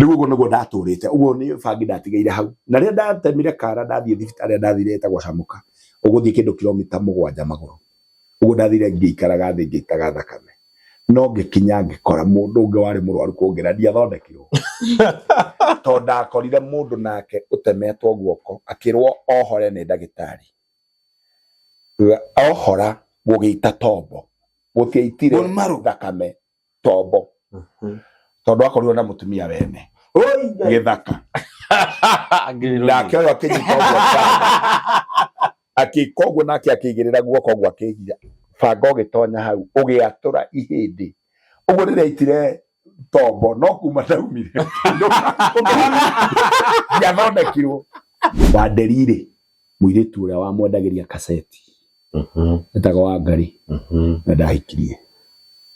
Rĩu ũguo nĩguo ndatũrĩte ũguo, nĩ bangi ndatigĩire hau. Na rĩrĩa ndatemire kara, ndathiĩ thibitarĩ ĩrĩa ndathire ĩtagwo Camuka, ũgũthiĩ kĩndũ kilomita 7 magũrũ ũguo. Ndathire ngĩikaraga thĩ ngĩitaga thakame, no ngĩkinya ngĩkora mũndũ ũngĩ warĩ mũrwaru kũngĩra, ndiathondekirwo tondũ ndakorire mũndũ nake ũtemetwo guoko, akĩrwo ohore nĩ ndagĩtarĩ. Ohora gũgĩita tombo, gũtiaitire Bone marrow. thakame, tombo, tondũ akorirwo na mũtumia wene gĩthaka. Nake ũyũ akĩnyita ũguo banga, akĩka ũguo, nake akĩigĩrĩra guoko ũguo, akĩgia banga ũgĩtonya hau, ũgĩatũra ihĩndĩ ũguo. Rĩrĩa aitire tombo, no kuma ndaumire ndiathondekirwo. Wanderirĩ mũirĩtu ũrĩa wamwendagĩria kaseti etagwo Wangari, na ndahikirie.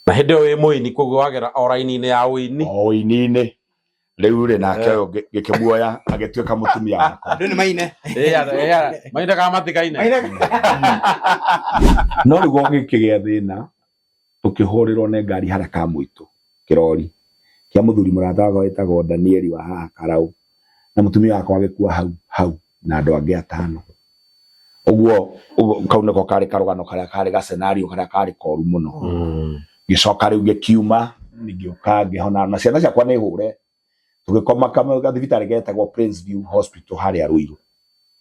Na hĩndĩ ĩyo wĩ mũini, koguo wagera o raini-inĩ ya ũini. O ũini-inĩ rĩu rĩ, nake ũyũ ngĩkĩmuoya agĩtuĩka mũtumia wakwa. Andũ nĩ maine. Mahinda kana matikaine. No rĩu gũgĩkĩgĩa thĩna, tũkĩhũrĩrwo nĩ ngari harĩa Kamũitũ, kĩrori kĩa mũthuri mũrata wakwa wĩtagwo Danieli wa haha Karau, na mũtumia wakwa agĩkua hau hau na andũ angĩ atano. Ũguo kau nĩko karĩ karũgano karĩa karĩ ga scenario karĩa karĩ koru mũno. Ngĩcoka rĩu ngĩkiuma, ngĩũka ngĩhona na ciana ciakwa nĩ hũre, tũgĩkoma gathibitarĩ getagwo Prince View Hospital harĩa Ruiru.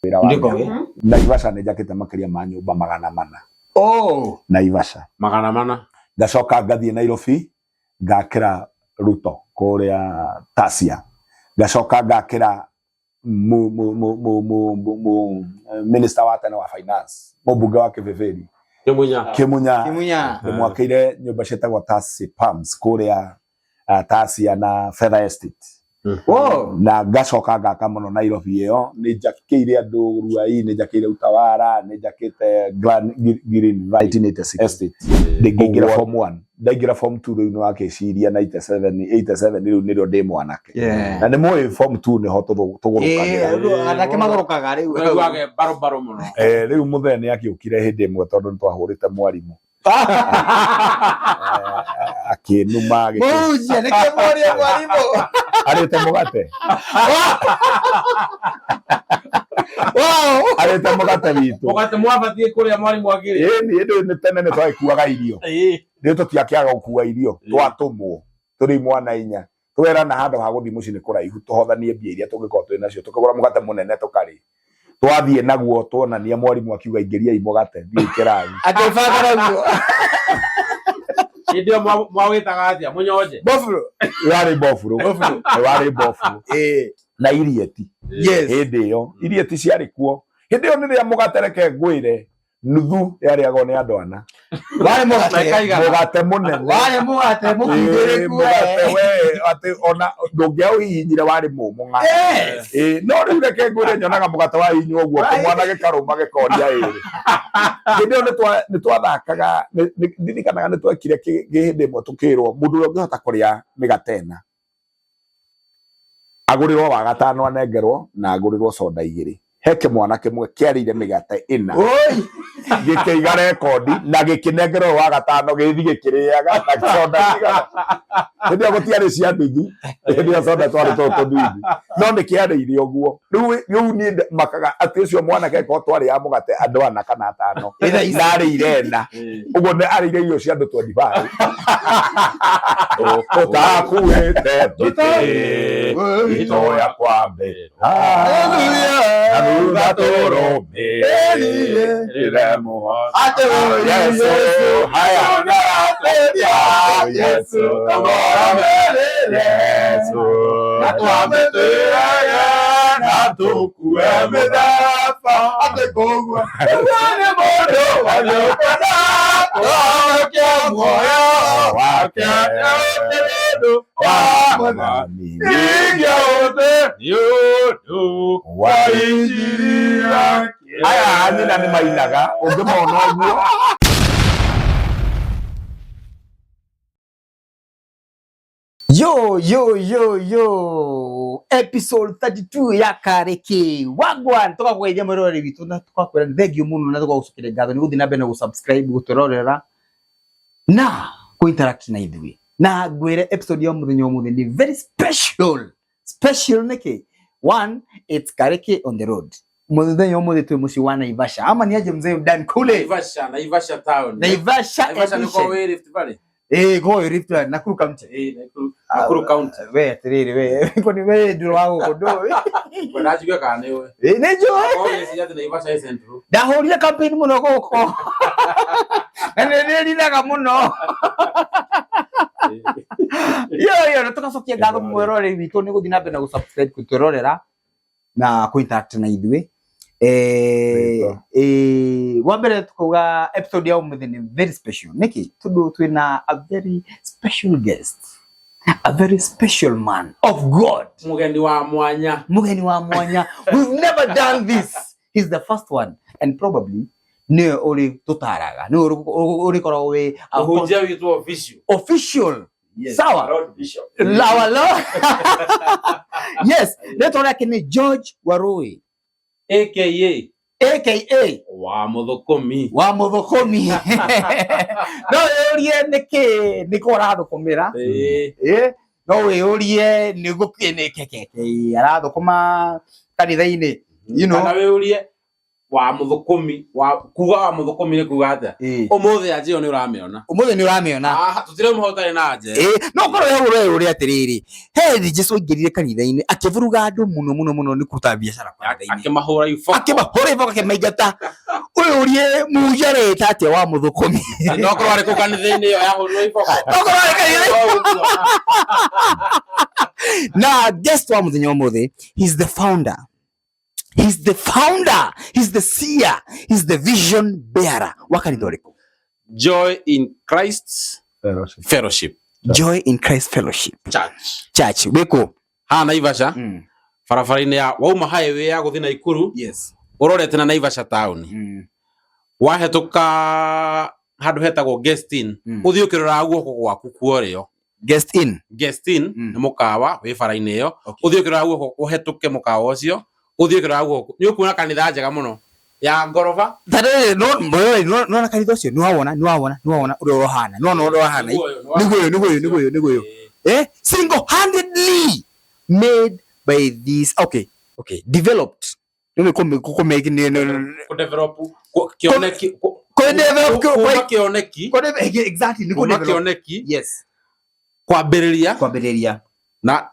Wĩra wa Ndiko ĩ? Naivasha nĩ njakĩte makĩria ma nyũmba 400. Oh. Naivasha. 400. Ngacoka ngathiĩ Nairobi, ngakĩra Ruto kũrĩa Tasia, ngacoka ngakĩra mu, mu, mu, mu, mu, mu, mu, minister wa tene wa finance, mũmbunge wa Kĩbĩbĩri. Kĩmunya. Kĩmunya. Kimunya. Ndĩmwakĩire nyũmba ciĩtagwo Tasi Palms kũrĩa Tasia na Fedha Estate. Oh. Na ngacoka ngaka mũno Nairobi ĩyo, nĩ njakĩire andũ Ruai, nĩ njakĩire Utawala, nĩ njakĩte Green 1986 Estate. Ndĩngĩingĩra form 1, ndaingĩra form 2 rĩu nĩ wakĩciria 97, 87 rĩu nĩrĩo ndĩ mwanake. Na nĩ mũĩ form 2 nĩho tũgũrũkagĩra. Rĩu anake magũrũkaga rĩu. Ũiguage mbarobaro mũno. Rĩu mũthee nĩ akĩũkire hĩndĩ ĩmwe tondũ nĩ twahũrĩte mwarimũ, akĩnuma Mũhunjia nĩ kĩmũria mwarimũ. Arĩte mũgate. Wow. Arĩte mũgate witũ. Mũgate mwabatiĩ kũrĩa mwarimũ akĩrĩ. Ĩni ĩndĩ nĩ tene nĩ twagĩkuaga irio. Rĩu tũtiakĩaga gũkua irio, twatũmwo tũrĩ imwana inya, twerana handũ ha gũthiĩ mũciĩ nĩ kũraihu, tũhothanie mbia iria tũngĩkorwo twĩ nacio, tũkĩgũra mũgate mũnene tũkarĩ twathiĩ naguo. Tuonania mwarimũ akiuga, "Ingĩriai mũgate, thiĩ kĩrathi." Akĩbanga naguo. Hĩndĩ ĩyo mwawĩtaga atĩa? Mũnyonje. Bofuro. Warĩ mboburu, warĩ mboburu na irieti. Hĩndĩ ĩyo irieti ciarĩ kuo. Hĩndĩ ĩyo nĩrĩa mũgate, reke ngwĩre, nuthu yarĩagwo nĩ andũ ana. Warĩ mũgate. Mekaigana. Mũgate mũnene. Warĩ mũgate Ĩĩ, mũkindĩrĩku. Mũgate we atĩ ona ndũngĩaũhihinyire, warĩ mũmũ ng'a. Ĩĩ, no rĩu reke ngwĩre, nyonaga mũgate wa hihinywo ũguo, kĩmwana gĩkarũma gĩkoria ĩrĩ. Hĩndĩ ĩyo nĩ twathakaga, ndirikanaga nĩ twekire hĩndĩ ĩmwe, tũkĩrwo mũndũ ũrĩa ũngĩhota kũrĩa mĩgate ĩna agũrĩrwo wa gatano, anengerwo na agũrĩrwo soda igĩrĩ. He kĩmwana kĩmwe kĩarĩire mĩgate ĩna. Oi. Gĩkĩiga rekondi na gĩkĩnengerwo wa gatano, gĩthi gĩkĩrĩaga na soda cigana. Hĩndĩ ĩyo gũtiarĩ cia nuthu, hĩndĩ ĩyo soda twarĩ tũtũ tũnini, no nĩ kĩarĩire ũguo. Rĩu niĩ makaga atĩ ũcio mwanake korwo twarĩaga mũgate andũ ana kana atano, Ĩtha ici. Na arĩire ĩna ũguo, nĩ arĩire irio cia andũ 25. Tũtakuĩte mĩtĩ itoya kwambĩra na thutha tũrũmĩrĩre mũhono Yesu. Haya, Yesu, Yesu, na twamĩtĩrage na tũkue mĩtharaba, atĩ koguo ũguo nĩ mũndũ waliokona kũhonokia muoyo wake nĩ ũndũ wa Mwathani ingĩũte Nĩ ũndũ wa injiri yake. Aya nyina nĩ mainaga ũngĩmona ũguo. Yo, yo, yo, yo. Episode 32 ya Karĩkĩ. Wagwan, tũgakũgeithia mwĩroreri witũ na tũgakwĩra nĩ thengiũ mũno na tũgagũcokeria ngatho nĩ gũthiĩ na mbere na gũ-subscribe, gũtwĩrorera na kũ-interact na ithuĩ. Na ngwĩre episode ya mũthenya ũmũthĩ nĩ very special. Special nĩkĩ? One, it's Karĩkĩ on the road. Mũthenya ũmũthĩ twĩ mũciĩ wa Naivasha. Ama ni aje mzee Dan kule? Naivasha, Naivasha town. Naivasha Naivasha nĩ edition. kwa wĩ Rift Valley. Eh, go Rift Valley, Nakuru County. Eh, Nakuru, Nakuru County. We atiriri we, kwani we nduro wa gũkũ ndũĩ? We ndajua kana nĩ ũĩ. Eh, nĩ njũĩ. Akorwo ũgĩciria atĩ Naivasha ĩ central. Ndahũrire campaign mũno gũkũ. Na nĩ nĩriraga mũno. Yo yo, na tũgacokia ngatho mwĩroreri witũ nĩ gũthiĩ na mbere na gũ-subscribe gũtwĩrorera na kũ-interact na ithuĩ. Eh, Rĩtwa. wa mbere tukauga episode ya ũmũthĩ nĩ very special. Nĩkĩ? Tondũ twĩna a very special guest. A very special man of God. Mũgeni wa mwanya. Mugeni wa mwanya. We've never done this. He's the first one and probably nĩwe ũrĩ tũtaraga nĩwe ũrĩkoragwo wĩ our Mũhunjia witũ official. official. Yes, Sawa. Lord Bishop. Lawa lawa. Yes, rĩtwa rĩake nĩ George Warui AKA aka wa mũthũkũmi. wa mũthũkũmi. No wĩyũrie nĩkĩ nĩkũ arathũkũmĩra. Ĩĩ. Ĩ, no wĩyũrie nĩ gũkĩ nĩ keke arathũkũma kanitha-inĩ. You know. Kana wĩyũrie wa mũthũkũmi, wa kuga wa mũthũkũmi nĩ kuga atĩa? Ĩ. Ũmũthĩ anje ĩyo nĩ ũramĩona. Ũmũthĩ nĩ ũramĩona. Ah, tũtirĩ mũhoro ũtarĩ na anje. Ĩ, no korwo he ũreyũria atĩrĩrĩ, he hĩndĩ Jesũ aingĩrire kanitha-inĩ akĩburuga andũ mũno mũno mũno nĩ kũruta biacara kanitha-inĩ. Akĩmahũra iboko. Akĩmahũra iboko akĩmaingata. Ũyũrie mũhunjia areta atĩa wa mũthũkũmi? No korwo arĩ kũu kanitha-inĩ ĩyo yahũrirwo iboko. No korwo arĩ kanitha-inĩ. Na guest wa mũthenya ũmũthĩ, he's the founder. He's the founder. He's the seer. He's the vision bearer. Wa kanitha ũrĩkũ? Joy in Christ Fellowship. Fellowship Joy in Christ Fellowship Church. Church. Wĩkũ? Haha Naivasha, barabara-inĩ ya wauma highway ya gũthiĩ Naikuru, Yes. ũrorete na Naivasha town. Wahĩtũka handũ hetagwo Guest Inn, ũthiĩ ũkĩroraga guoko gwaku kuorĩo. Guest in. Guest Inn nĩ mũkawa wĩ bara-inĩ ĩyo. Okay. Ũthiĩ ũkĩroraga guoko ũhetũke mũkawa ũcio, ũthiĩ ũkĩroraga guoko. Nĩ ũkuona kanitha njega mũno ya ngoroba. Tarĩrĩ no no no no kanitha ũcio nĩ wawona nĩ wawona nĩ wawona ũrĩa ũhana nĩ wona ũrĩa ũhana. Nĩguo ũyũ nĩguo ũyũ nĩguo ũyũ nĩguo ũyũ. Eh, single handedly made by this okay okay developed. Nĩ kũ kũ make nĩ Kũdevelop kĩoneki kũ develop kuma kĩoneki kũ exactly nĩ kũ kuma develop. kĩoneki Yes. kwambĩrĩria Kwambĩrĩria. na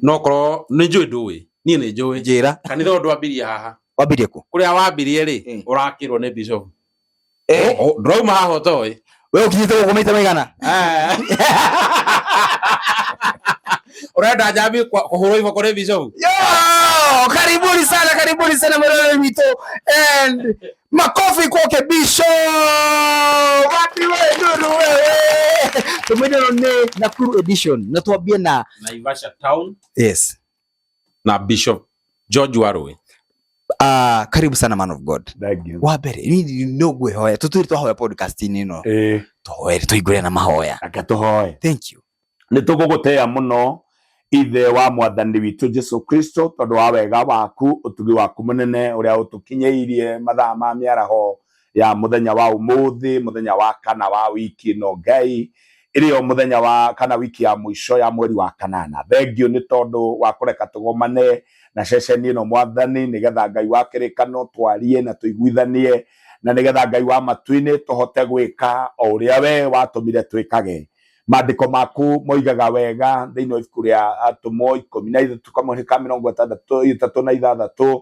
no korwo nĩ njũĩ ndũĩ niĩ nĩ njũĩ Njĩra. kanitha ũyũ ndwambirie haha Wambirie kũ? kũrĩa wambirie rĩ ũrakĩrwo nĩ bishop. Ndũrauma haha ũtoĩ. We ũkinyĩte gũkũ maita maigana? Ũrenda njambi kũhũrwo iboko nĩ bishop? Yo, karibuni sana, karibuni sana mwerere witũ and makofi kwake Bishop. Wapi we nuru wewe. Tumwĩrĩrwo nĩ Nakuru edition na twambie na Naivasha town yes. na Bishop George Warui. Karibu sana man of God. Thank you. Wa mbere ni no ngwihoya tutwire twahoya podcast-inĩ ĩno Ĩ, tũhoere tũingũre na mahoya. reke tũhoe. Thank you. Nĩ tũgũgũtĩĩa mũno ithe wa mwathani witũ Jesu Kristo tondũ wa wega waku ũtugi waku mũnene ũrĩa ũtũkinyĩirie mathaa ma mĩaraho ya mũthenya wa ũmũthĩ mũthenya wa kana wa wiki ĩno Ngai ĩrĩo mũthenya wa kana wiki ya mũico ya mweri wa kanana. Thengiũ nĩ tondũ wa kũreka tũgomane na ceceni ĩno mwathani nĩgetha Ngai wa kĩrĩkano twarie na tũiguithanie na nĩgetha Ngai wa matu-inĩ tũhote gwĩka o ũrĩa we watũmire twĩkage. Maandĩko maku moigaga wega thĩinĩ wa ibuku rĩa atũmwo 13 kamũhĩ ka 66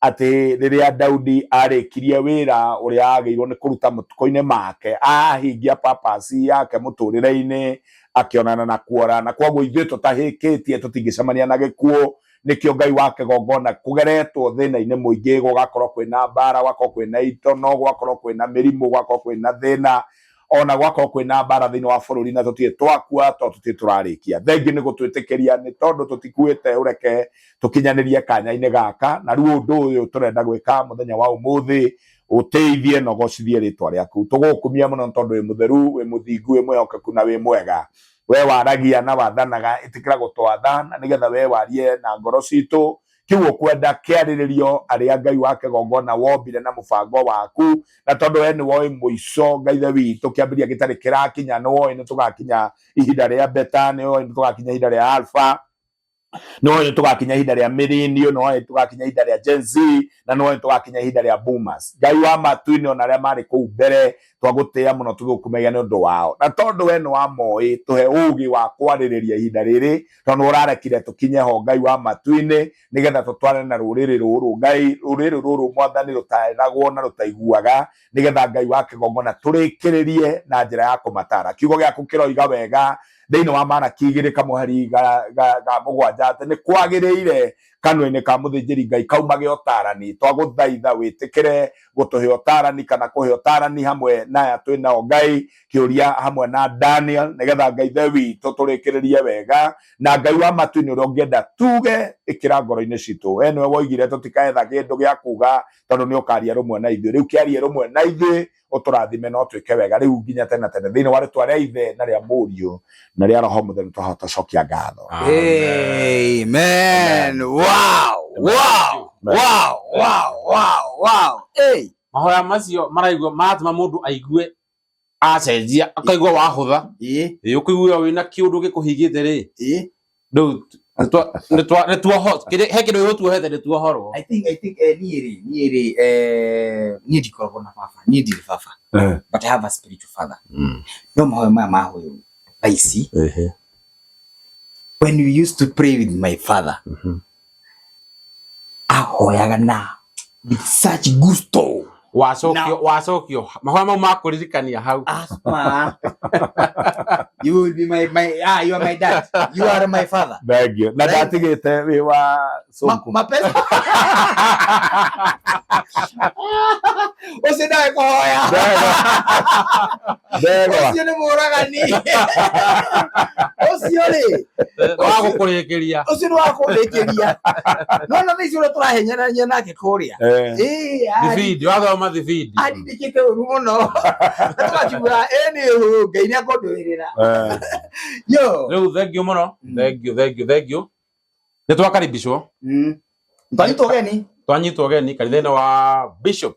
atĩ rĩrĩa Daudi arĩkirie wĩra ũrĩa agĩirwo nĩ kũruta mũtukũ-inĩ make ahingia purpose yake mũtũrĩre-inĩ akĩonana na kuora na kwoguo ithuĩ tũtahĩkĩtie tũtingĩcemania na gĩkuũ nĩkĩo Ngai wa kĩgongona kũgeretwo thĩna-inĩ mũingĩ gũgakorwo kwĩna mbara gũgakorwo kwĩna itono gũgakorwo kwĩna mĩrimũ gũgakorwo kwĩna thĩna ona gwakorwo kwĩna mbara thĩinĩ wa bũrũri na tũtirĩ twakua to tũtirĩ tũrarĩkia. Thengiũ nĩ gũtwĩtĩkĩria nĩ tondũ tũtikuĩte ũreke tũkinyanĩrie kanya-inĩ gaka na rĩu ũndũ ũyũ tũrenda gwĩka mũthenya wa ũmũthĩ ũteithie na ũgocithie rĩtwa rĩaku. Tũgũkumia mũno nĩ tondũ wĩ mũtheru wĩ mũthingu wĩ mwĩhokeku na wĩ mwega. We waragia na wathanaga ĩtĩkĩra gũtwatha na nĩgetha we warie na ngoro citũ kiu ũkwenda kĩarĩrĩrio arĩa Ngai wa kĩgongona wombire na mũbango waku na tondũ we nĩ woĩ mũico Ngai ithe witũ kĩambĩrĩria gĩtarĩ kĩrakinya nĩ woĩ nĩ tũgakinya ihinda rĩa beta nĩ woĩ nĩ tũgakinya ihinda rĩa alpha No nĩ tũgakinya ihinda rĩa millennial, no nĩ tũgakinya ihinda rĩa Gen Z, na no nĩ tũgakinya ihinda rĩa boomers. Ngai wa matu-inĩ, ona arĩa marĩ kũu mbere, twagũtĩĩa mũno tũgĩkũmegia nĩ ũndũ wao, na tondũ we nĩ wamoĩ, tũhe ũgĩ wa kwarĩrĩria ihinda rĩrĩ, tondũ nĩ ũrarekire tũkinye ho, Ngai wa matu-inĩ, nĩgetha tũtwarane na rũrĩrĩ rũrũ. Ngai, rũrĩrĩ rũrũ, Mwathani, rũtaeragwo na rũtaiguaga, nĩgetha Ngai wa kĩgongona tũrĩkĩrĩrie na njĩra ya kũmatara. Kiugo gĩaku kĩroiga wega thĩinĩ wa Maraki 2 kamũhari ga 7 atĩ nĩ kwagĩrĩire kanua-inĩ ka mũthĩnjĩri Ngai kaumage ũtarani. Twagũthaitha wĩtĩkĩre gũtũhe ũtarani kana kũhe ũtarani hamwe na aya twĩ nao, Ngai, kĩũria hamwe na Daniel, nĩgetha Ngai the witũ tũrĩkĩrĩrie wega. Na Ngai wa matu-inĩ, ũrĩa ũngĩenda tuge, ĩkĩra ngoro-inĩ citũ. We nĩwe woigire tũtikaetha kĩndũ gĩa kuga, tondũ nĩ ũkaria rũmwe na ithuĩ. Rĩu kĩarie rũmwe na ithuĩ, ũtũrathime na ũtwĩke wega rĩu nginya tene na tene, thĩinĩ wa rĩtwa rĩa Ithe na rĩa Mũriũ na rĩa Roho Mũtheru twahota cokia ngatho. Amen. Wow. Wow. Wow. Wow. Wow. Wow. Hey. Mahoya macio maraigua maratũma mũndũ aigue acenjia, akaigua wahũtha. Ĩ ũkũigua wĩna kĩũndũ gĩkũhingĩte rĩ. Rĩu nĩtuoho he kĩndũ gĩgũtuohete, nĩtuohorwo. I think niĩ rĩ, niĩ ndikoragwo na baba, niĩ ndirĩ baba, but I have a spiritual father. No mahoya maya mahoywo thaa ici, when we used to pray with my father, ahoyaga na with such gusto. Wacokio, wacokio mahoya mau makũririkania hau. Asma, you will be my ah, you are my dad, you are my father. Thank you. Na ndatigĩte wĩ wa cũkũ. Mapesa ũcio ndawe kũhoya. Ndegwa. Ũcio nĩ mũragani ũcio rĩ. Wa gũkũrĩkĩria. Ũcio nĩ wa kũrĩkĩria, no na thaa ici ũrĩa tũrahenyerania nake kũrĩa. Ĩĩ, Thibindi wathoma thibindi. Andindĩkĩte ũru mũno na tũgakiuga ĩ nĩ ũũ, Ngai nĩ akũndũĩrĩra. Yo. Rĩu thank you mũno. Thank you, thank you, thank you. Nĩ twakaribishwo. Twanyitwo geni. Twanyitwo geni kanitha-inĩ wa Bishop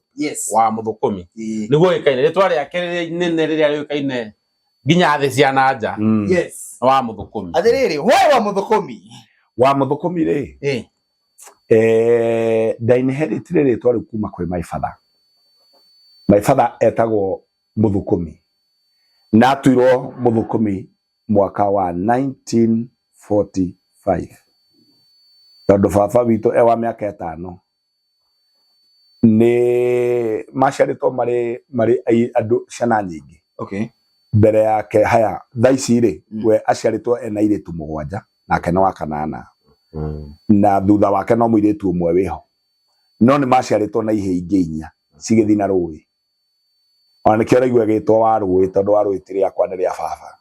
wa Mũthũkũmi. Nĩguo ũĩkaine rĩtwa rĩake rĩrĩa inene rĩrĩa rĩũĩkaine nginya thĩ cia na nja, wa Mũthũkũmi. Atĩrĩrĩ, why wa Mũthũkũmi? Wa Mũthũkũmi rĩ, ndainheritire rĩtwa rĩu kuma kwĩ my father. My father etagwo Mũthũkũmi na atuirwo Mũthũkũmi mwaka wa 1945, tondũ baba witũ e wa mĩaka 5 nĩ maciarĩtwo marĩ andũ ciana nyingĩ mbere yake. Haya, thaa ici rĩ, we aciarĩtwo ena airĩtu 7, nake nĩ wa kanana, na thutha wake no mũirĩtu ũmwe wĩho, no nĩ maciarĩtwo na ihĩ ingĩ 4 cigĩthiĩ na rũĩ. Ona nĩkĩo ũraigua ĩgĩtwo wa rũĩ, tondũ wa rũĩ ti rĩakwa, nĩ rĩa baba.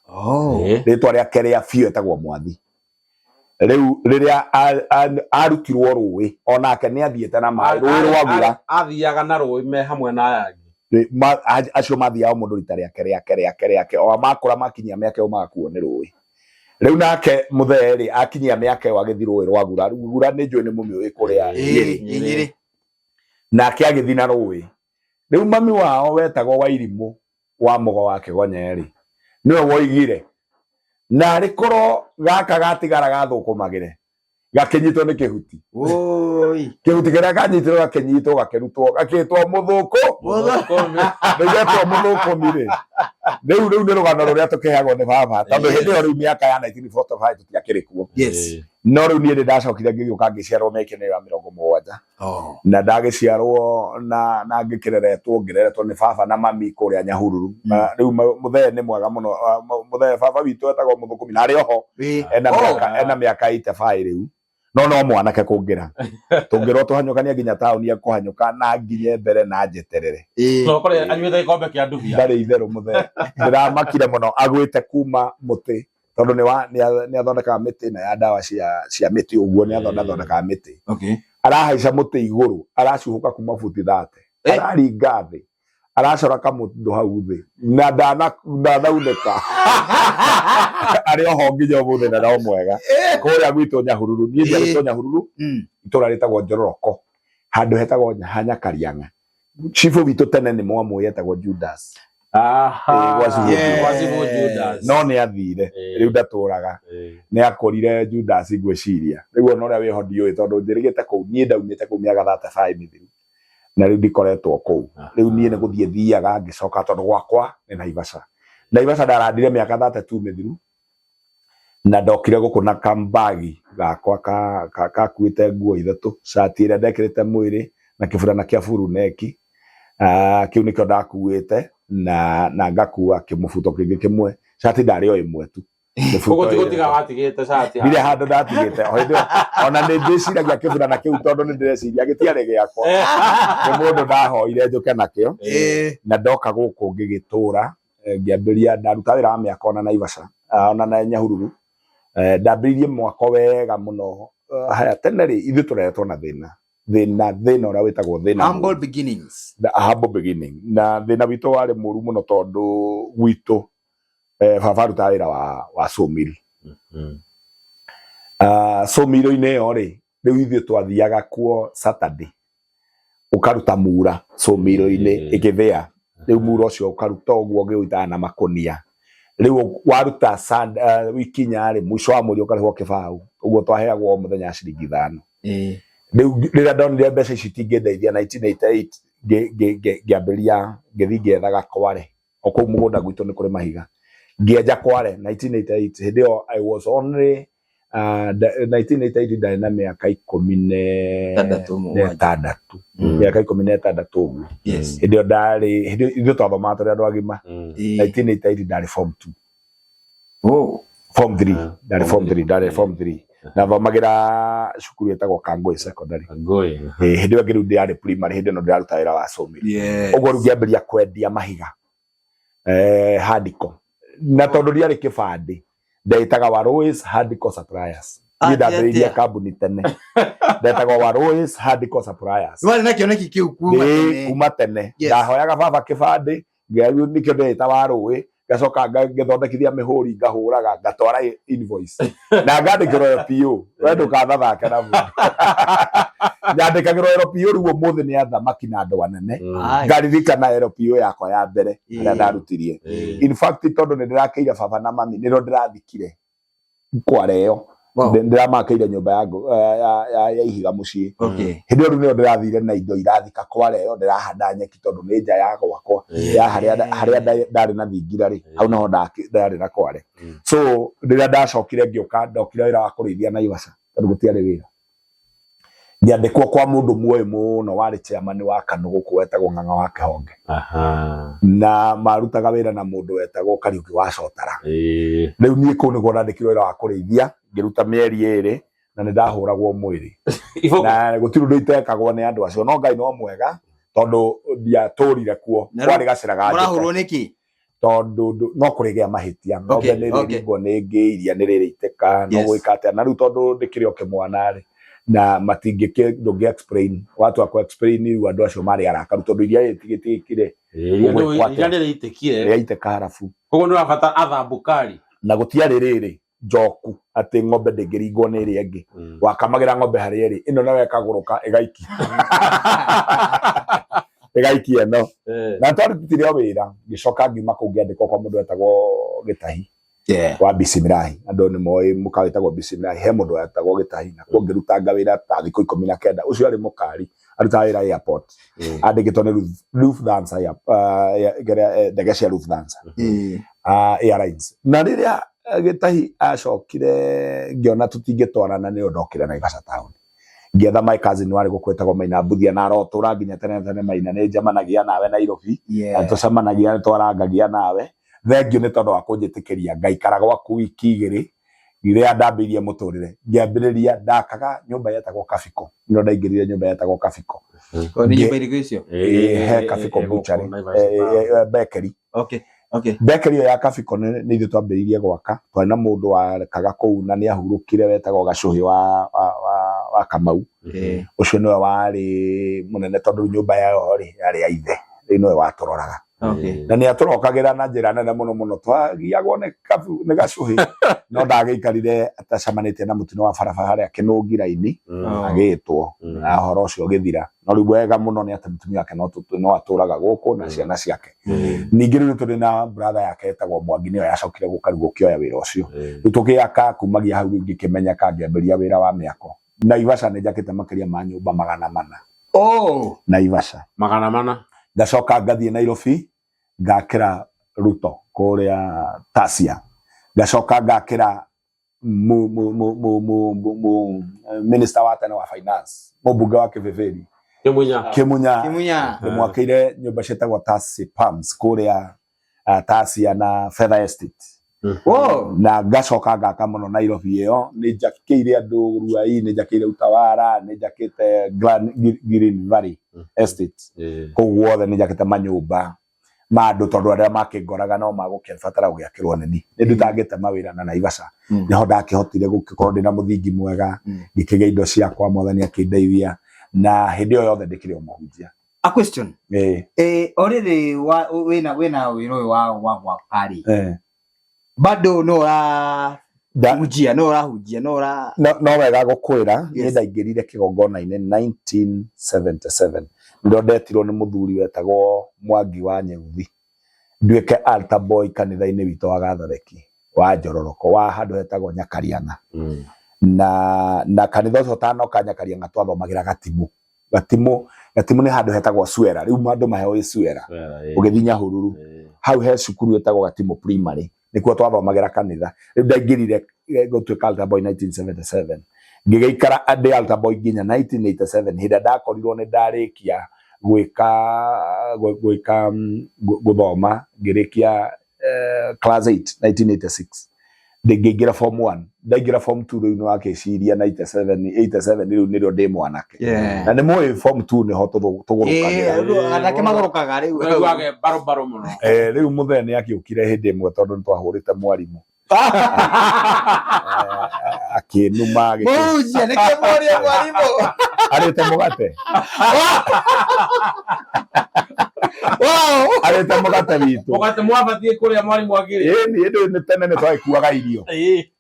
Rĩtwa rĩake rĩa biũ etagwo Mwathi. Rĩu rĩrĩa arutirwo rũĩ, onake nĩ athiĩte na maĩ rũĩ rwagura. Athiaga na rũĩ me hamwe na aya angĩ. Acio mathiaga o mũndũ rita rĩake rĩake rĩake rĩake, o makũra makinyia mĩaka ĩyo magakuo nĩ rũĩ. Rĩu nake mũthee rĩ, akinyia mĩaka ĩyo agĩthiĩ rũĩ rwagura. Gura nĩ njũĩ nĩ mũmĩũĩ kũrĩa Nyĩrĩ. Nyĩrĩ. Nake agĩthiĩ na rũĩ. Rĩu mami wao wetagwo Wairimũ wa Mũgo wa Kĩgonye rĩ, nĩwe woigire narĩ korwo gaka gatigara gathũkũmagĩre gakĩnyitwo nĩ kĩhuti. Oi. Kĩhuti kĩrĩa kanyitirwo gakĩnyitwo gakĩrutwo gakĩtwo Mũthũkũ. Mũthũkũmi. Rĩu getwo Mũthũkũmi rĩ, rĩu nĩ rũgano rũrĩa tũkĩheagwo nĩ baba, tondũ hĩndĩ ĩyo rĩu mĩaka ya 1945 tũtiakĩrĩ kuo. No rĩu niĩ nĩ ndacokire ngĩgĩũka ngĩciarwo mĩaka-inĩ ya 70. Na ndagĩciarwo na ngĩkĩreretwo, ngĩreretwo nĩ baba na mami kũrĩa Nyahururu. Na rĩu mũthee nĩ mwega mũno. Mũthee baba witũ etagwo Mũthũkũmi na arĩ oho. Ena mĩaka, ena mĩaka 85 rĩu, no mwanake kũngĩra tũngĩrwo tũhanyũkanie nginya taũni ekũhanyũka na nginye mbere na njeterere. No kore anyuĩte gĩkombe kĩa ndubia. Ndarĩ itherũ, mũthee ndĩramakire mũno agwĩte kuma mũtĩ, tondũ nĩ athondekaga mĩtĩ na ya ndawa cia mĩtĩ ũguo, nĩ athondekaga mĩtĩ. Arahaica mũtĩ igũrũ, aracuhũka kuma buti 30, araringa thĩ, aracora kamũndũ hau thĩ na ndanaunĩka. Arĩ oho nginya ũmũthĩ na no mwega kũrĩa gwitũ Nyahururu. Niĩ njiarĩtwo Nyahururu, itũra rĩtagwo Njororoko, handũ hetagwo ha Nyakariang'a. Cibũ witũ tene nĩ mwamũĩ, etagwo Judas. Aha. Ĩĩ, gwa Cibũ Yeah. Gwa Cibũ Judas. No nĩ athire, rĩu ndatũraga. Nĩ akũrire Judas ngwĩciria. Rĩu ona ũrĩa wĩho ndiũĩ tondũ njĩrĩgĩte kũu, niĩ ndaumĩte kũu mĩaka 35 mĩthiru. Na rĩu ndikoretwo kũu. Rĩu niĩ nĩ gũthiĩ thiaga ngĩcoka tondũ gwakwa nĩ Naivasha. Naivasha ndarandire mĩaka 32 mĩthiru. Na ndokire gũkũ na kambagi gakwa kakuĩte nguo ithatũ, cati ĩrĩa ndekĩrĩte mwĩrĩ na kĩburana kĩa buruneki. Kĩu nĩkĩo ndakuĩte na ngakua kĩmũbuto kĩngĩ kĩmwe. Cati ndarĩ o ĩmwe tu. Mĩbuto Koguo ti ĩrĩ. gũtiga watigĩte cati Ndirĩ handũ ndatigĩte. O hĩndĩ ĩyo, ona nĩ ndĩciragia kĩburana kĩu tondũ nĩ ndĩreciria gĩtiarĩ gĩakwa. Nĩ mũndũ ndahoire njũke nakĩo. Na ndoka gũkũ ngĩgĩtũra, ngĩambĩrĩria ndaruta wĩra wa mĩaka ona Naivasha, ona na Nyahururu. Ndambĩrĩirie mwako wega mũno. Haya tene rĩ, ithuĩ tũreretwo na thĩna. Thĩna, thĩna ũrĩa wĩtagwo thĩna Humble mũru. beginnings. The humble beginning. Na thĩna witũ warĩ mũru mũno tondũ gwitũ, baba arutaga wĩra wa sawmill. Sawmill-inĩ ĩyo rĩ, rĩu ithuĩ twathiaga kuo Saturday. Ũkaruta mura sawmill-inĩ ĩgĩthĩa. Rĩu mura ũcio ũkaruta ũguo ũgĩũitaga na makũnia. Rĩu waruta wiki inya rĩ, mũico wa mweri ũkarĩhwo kĩbaũ. Ũguo twaheagwo o mũthenya ciringi 5. Rĩu rĩrĩa ndonire mbeca ici itingĩndeithia 1988, ngĩambĩrĩria, ngĩthiĩ ngĩethaga kware. O kũu mũgũnda gwitũ nĩ kũrĩ mahiga. Ngĩenja kware 1988, hĩndĩ ĩyo I was only, 1988 ndarĩ na mĩaka ikũmi na Ĩtandatũ, mũgwanja. ĩtandatũ. Mĩaka ikũmi na ĩtandatũ ũguo. Hĩndĩ ĩyo ndarĩ, hĩndĩ ĩyo ithuĩ twathomaga tũrĩ andũ agima. 1988 ndarĩ form 2. Form 3. Ndarĩ form 3, ndarĩ form 3. Nathomagĩra cukuru ĩtagwo Kangũĩ Secondary. Kangũĩ. Hĩndĩ ĩyo rĩu ndĩrarĩ primary, hĩndĩ ĩno ndĩraruta wĩra wa sawmill. Ũguo rĩu ngĩambĩrĩria kwendia mahiga. Handiko. Na tondũ ndiarĩ kĩbandĩ, ndetaga Warois Hardcore Suppliers. Niĩ ndambĩrĩirie kambuni tene. Ndetagwo Warois Hardcore Suppliers. Warĩ na kĩoneki kĩu kuma tene. Kuma tene. Ndahoyaga baba kĩbandĩ, nĩkĩo ndeta Warũĩ, ngacoka ngĩthondekithia mĩhũri ngahũraga, ngatwara invoice. Na ngandĩkĩrwo LPO. We ndũkathathake na mũndũ. Nyandĩkagĩrwo LPO rĩu ũmũthĩ nĩ athamaki na andũ anene. Ngaririkana LPO yakwa ya mbere ĩrĩa ndarutirie. In fact tondũ nĩ ndĩrakĩire baba na mami, nĩrĩo ndĩrathikire kwareo. Ndĩramakĩire nyũmba ya ihiga mũciĩ. Hĩndĩ ĩyo rĩu nĩyo ndĩrathire na indo irathika kwareo, ndĩrahanda nyeki tondũ nĩ nja ya gwakwa. Ya harĩa ndarĩ na thingira rĩ, hau naho ndarĩ na kware. So rĩrĩa ndacokire ngĩũka, ndokire wĩra wa kũrĩithia Naivasha tondũ gũtiarĩ wĩra. Ngĩandĩkwo kwa mũndũ muoĩ mũno warĩ chairman wa KANU gũkũ wetagwo Ng'ang'a wa Kĩhonge. Na marutaga wĩra na mũndũ wetagwo Kariũki wa Cotara. Rĩu niĩ kũu nĩguo ndandĩkirwo wĩra wa kũrĩithia, ngĩruta mĩeri ĩrĩ na nĩ ndahũragwo mwĩrĩ. Na gũtirĩ ũndũ itekagwo nĩ andũ acio, no Ngai no mwega tondũ ndiatũrire kuo. Kwarĩ gacĩra ga njũke. Mũrahũrwo nĩkĩ? Tondũ no kũrĩgĩa mahĩtia, ng'ombe nĩ ĩrĩringwo nĩ ĩngĩ, iria nĩ rĩrĩitĩka, no gwĩka atĩa. Na rĩu tondũ ndĩkĩrĩ o kĩmwana rĩ, na matingĩkĩ, ndũngĩ explain, watua kũ explain rĩu andũ acio marĩ arakaru tondũ iria rĩtigĩtigĩkire. Iria nĩ rĩitĩkire. Rĩaitĩka harabu. Koguo nĩ ũrabatara athambũkari. Na gũtiarĩ rĩrĩ njoku atĩ ng'ombe ndĩngĩringwo nĩ ĩrĩa ĩngĩ. Wakamagĩra ng'ombe harĩa ĩrĩ, ĩno nayo ĩkagũrũka ĩgaikia. Ĩgaikia ĩno. Na twarutire o wĩra, ngĩcoka ngiuma kũu ngĩandĩkwo kwa mũndũ wetagwo Gĩtahi. Wa Bisimilahi. Andũ nĩ moĩ mũkawa wĩtagwo Bisimilahi, he mũndũ wetagwo Gĩtahi. Na kuo ngĩrutanga wĩra ta thikũ 19. Ũcio arĩ mũkari, arutaga wĩra airport. Andĩkĩtwo nĩ Lufthansa ndege cia Lufthansa. Airlines. Na rĩrĩa Gĩtahi acokire ngĩona tũtingĩtwarana nĩ ndokire Naivasha town. Ngĩetha my cousin warĩ gũkũ wetagwo Maina Mbuthia na arotũra nginya tene na tene. Maina nĩ njemanagia nawe Nairobi. Tũcemanagia, twarangagia nawe. Thengiũ nĩ tondũ wa kũnjĩtĩkĩria ngaikara gwaku wiki igĩrĩ rĩrĩa ndambĩrĩirie mũtũrĩre. Ngĩambĩrĩria ndakaga nyũmba yetagwo Kabiko. Nĩrĩo ndaingĩrire nyũmba yetagwo Kabiko. Nĩ nyũmba ĩrĩkũ icio? He Kabiko butchery, bakery. Bakery ĩyo ya Kabiko nĩ ithuĩ twambĩrĩirie gwaka. Twarĩ na mũndũ warekaga kũu na nĩ ahurũkire wetagwo Gacũhĩ wa Kamau. Ũcio nĩwe warĩ mũnene tondũ nyũmba yao rĩ yarĩ ya ithe. Rĩu nĩwe watũroraga. Okay. Na nĩ atũrokagĩra na njĩra nene mũno mũno, twagiagwo nĩ nĩ gacuhĩ, no ndagĩikarire atacemanĩtie na mũtino wa barabara harĩa Kĩnũngira-inĩ. Oh. Agĩtwo na ũhoro ũcio ũgĩthira, no rĩu wega mũno nĩ atĩ mũtumia wake no atũraga gũkũ na ciana ciake. Ningĩ rĩu tũrĩ na brother yake ĩtagwo Mwangi, nĩyo yacokire gũka rĩu gũkĩoya wĩra ũcio. Rĩu tũgĩaka kumagia hau, rĩu ngĩkĩmenyeka, ngĩambĩrĩria wĩra wa mĩako Naivasha. Nĩ njakĩte makĩria ma nyũmba 400. Oh. Naivasha. 400. Ngacoka ngathiĩ Nairobi, ngakĩra Ruto kũrĩa Tasia, ngacoka ngakĩra mu, mu, mu, mu, mu, mu, mu, minister wa tene wa finance, mũmbunge wa Kĩbĩbĩri. Kimunya. Kĩmunya. Kimunya. Ndĩmwakĩire nyũmba ciĩtagwo Tasi Palms kũrĩa Tasia na Fedha Estate. Oh. Na ngacoka ngaka mũno Nairobi ĩyo, nĩ njakĩire andũ Ruai, nĩ njakĩire Utawala, nĩ njakĩte Green Valley Estate. Kũu guothe nĩ njakĩte manyũmba ma andũ, tondũ arĩa makĩngoraga no magũkĩbatara gũgĩakĩrwo nini. Nĩ ndutangĩte mawĩra na Naivasha nĩho ndakĩhotire gũgĩkorwo ndĩna mũthingi mwega. Ngĩkĩgĩa indo ciakwa, Mwathani akĩndeithia, na hĩndĩ ĩyo yothe ndĩkĩrĩ o mũhunjia. A question. Ĩĩ. Already wa wĩna wĩra ũyũ wa gwaka rĩ. Bado no ura hujia, no ũrahunjia, no ũra No wega gũkwĩra, nĩ ndaingĩrire kĩgongona-inĩ 1977, nĩrĩo ndetirwo nĩ mũthuri wetagwo Mwangi wa Nyeuthi nduĩke altar boy kanitha-inĩ witũ wa Gathoreki wa Njororoko, wa handũ hetagwo Nyakariang'a. Na kanitha ũcio ũtanoka Nyakariang'a, twathomagĩra Gatimu. Gatimu, Gatimu nĩ handũ hetagwo Suera, rĩu andũ maheoĩ Suera, ũgĩthiĩ Nyahururu hau he cukuru ĩtagwo Gatimu Primary, nĩkuo twathomagĩra kanitha. Rĩu ndaingĩrire gũtuĩka altar boy 1977, ngĩgĩikara ndĩ altar boy nginya 1987, hĩndĩ ĩrĩa ndakorirwo nĩ ndarĩkia gwĩka gwĩka gũthoma, ngĩrĩkia class 8 1986, ngĩingĩra form 1. Ndaingĩra form 2, rĩu nĩ wakĩciria 97 87, rĩu nĩrĩo ndĩ mwanake. Na nĩ mũĩ form 2 nĩho tũgũrũkagĩra. Anake magũrũkaga rĩu. Ũiguage barobaro mũno. Rĩu mũthee nĩ akĩũkire hĩndĩ ĩmwe tondũ nĩ twahũrĩte mwarimũ, akĩnuma. Mũhunjia nĩkĩo mũria mwarimũ. Arĩte mũgate. Wow. Arĩte mũgate witũ. Mũgate mwabatiĩ kũrĩa mwarimũ akĩrĩ. Ĩni ĩndĩ nĩ tene nĩ twagĩkuaga irio.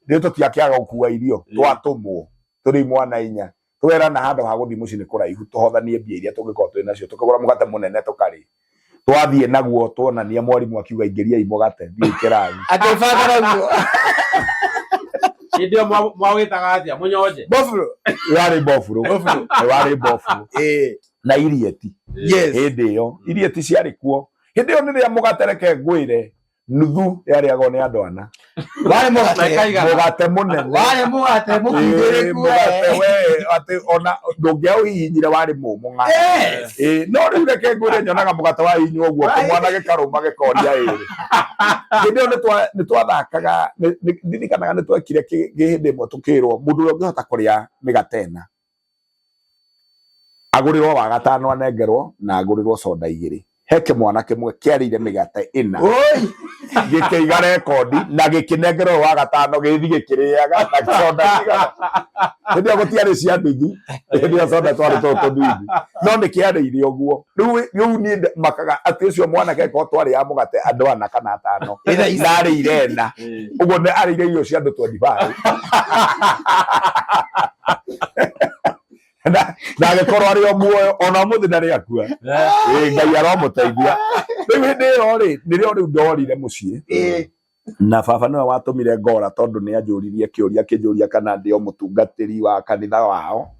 Rĩu tũtiakĩaga gũkua irio. Twatũmwo tũrĩ imwana inya, twerana handũ ha gũthiĩ mũciĩ nĩ kũraihu, tũhothanie mbia iria tũngĩkorwo twĩ nacio, tũkĩgũra mũgate mũnene tũkarĩ, twathiĩ naguo tuonania mwarimũ, akiuga, "Ingĩriai mũgate, thiĩ kĩrathi." Akĩbanga naguo. Hĩndĩ ĩyo mwawĩtaga atĩa, mũnyonje? Bofuro. Warĩ mboburu, warĩ mboburu na irieti. Hĩndĩ ĩyo irieti ciarĩ kuo, hĩndĩ ĩyo nĩrĩa mũgate, reke ngwĩre, nuthu yarĩagwo nĩ andũ ana. Warĩ mũgate. Mekaigana. Mũgate mũnene. Warĩ mũgate Ĩĩ, mũkindĩrĩku. Mũgate we atĩ ona ndũngĩaũhihinyire, warĩ mũmũ ng'a. Ĩĩ, no rĩu reke ngwĩre, nyonaga mũgate wa hihinywo ũguo, kĩmwana gĩkarũma gĩkoria ĩrĩ. Hĩndĩ ĩyo nĩ twathakaga, ndirikanaga nĩ twekire hĩndĩ ĩmwe tũkĩrwo mũndũ ũrĩa ũngĩhota kũrĩa mĩgate ĩna agũrĩrwo wa gatano, anengerwo na agũrĩrwo soda igĩrĩ. He kĩmwana kĩmwe kĩarĩire mĩgate ĩna. Oi. Gĩkĩiga rekondi na gĩkĩnengerwo wa gatano, gĩthi gĩkĩrĩaga na soda cigana. Hĩndĩ ĩyo gũtiarĩ cia nuthu, hĩndĩ ĩyo soda twarĩ tũtũ tũnini, no nĩ kĩarĩire ũguo. Rĩu niĩ makaga atĩ ũcio mwanake korwo twarĩaga mũgate andũ ana kana atano na arĩire ĩna, ũguo nĩ arĩire irio cia andũ 25 na agĩkorwo arĩ o muoyo ona ũmũthĩ, ndarĩ akua. Ĩĩ, Ngai aromũteithia. Rĩu hĩndĩ ĩyo rĩ, nĩrĩo rĩu ndorire mũciĩ. Na baba nĩwe watũmire ngora, tondũ nĩ anjũririe kĩũria, akĩnjũria kana ndĩ o mũtungatĩri wa kanitha wao.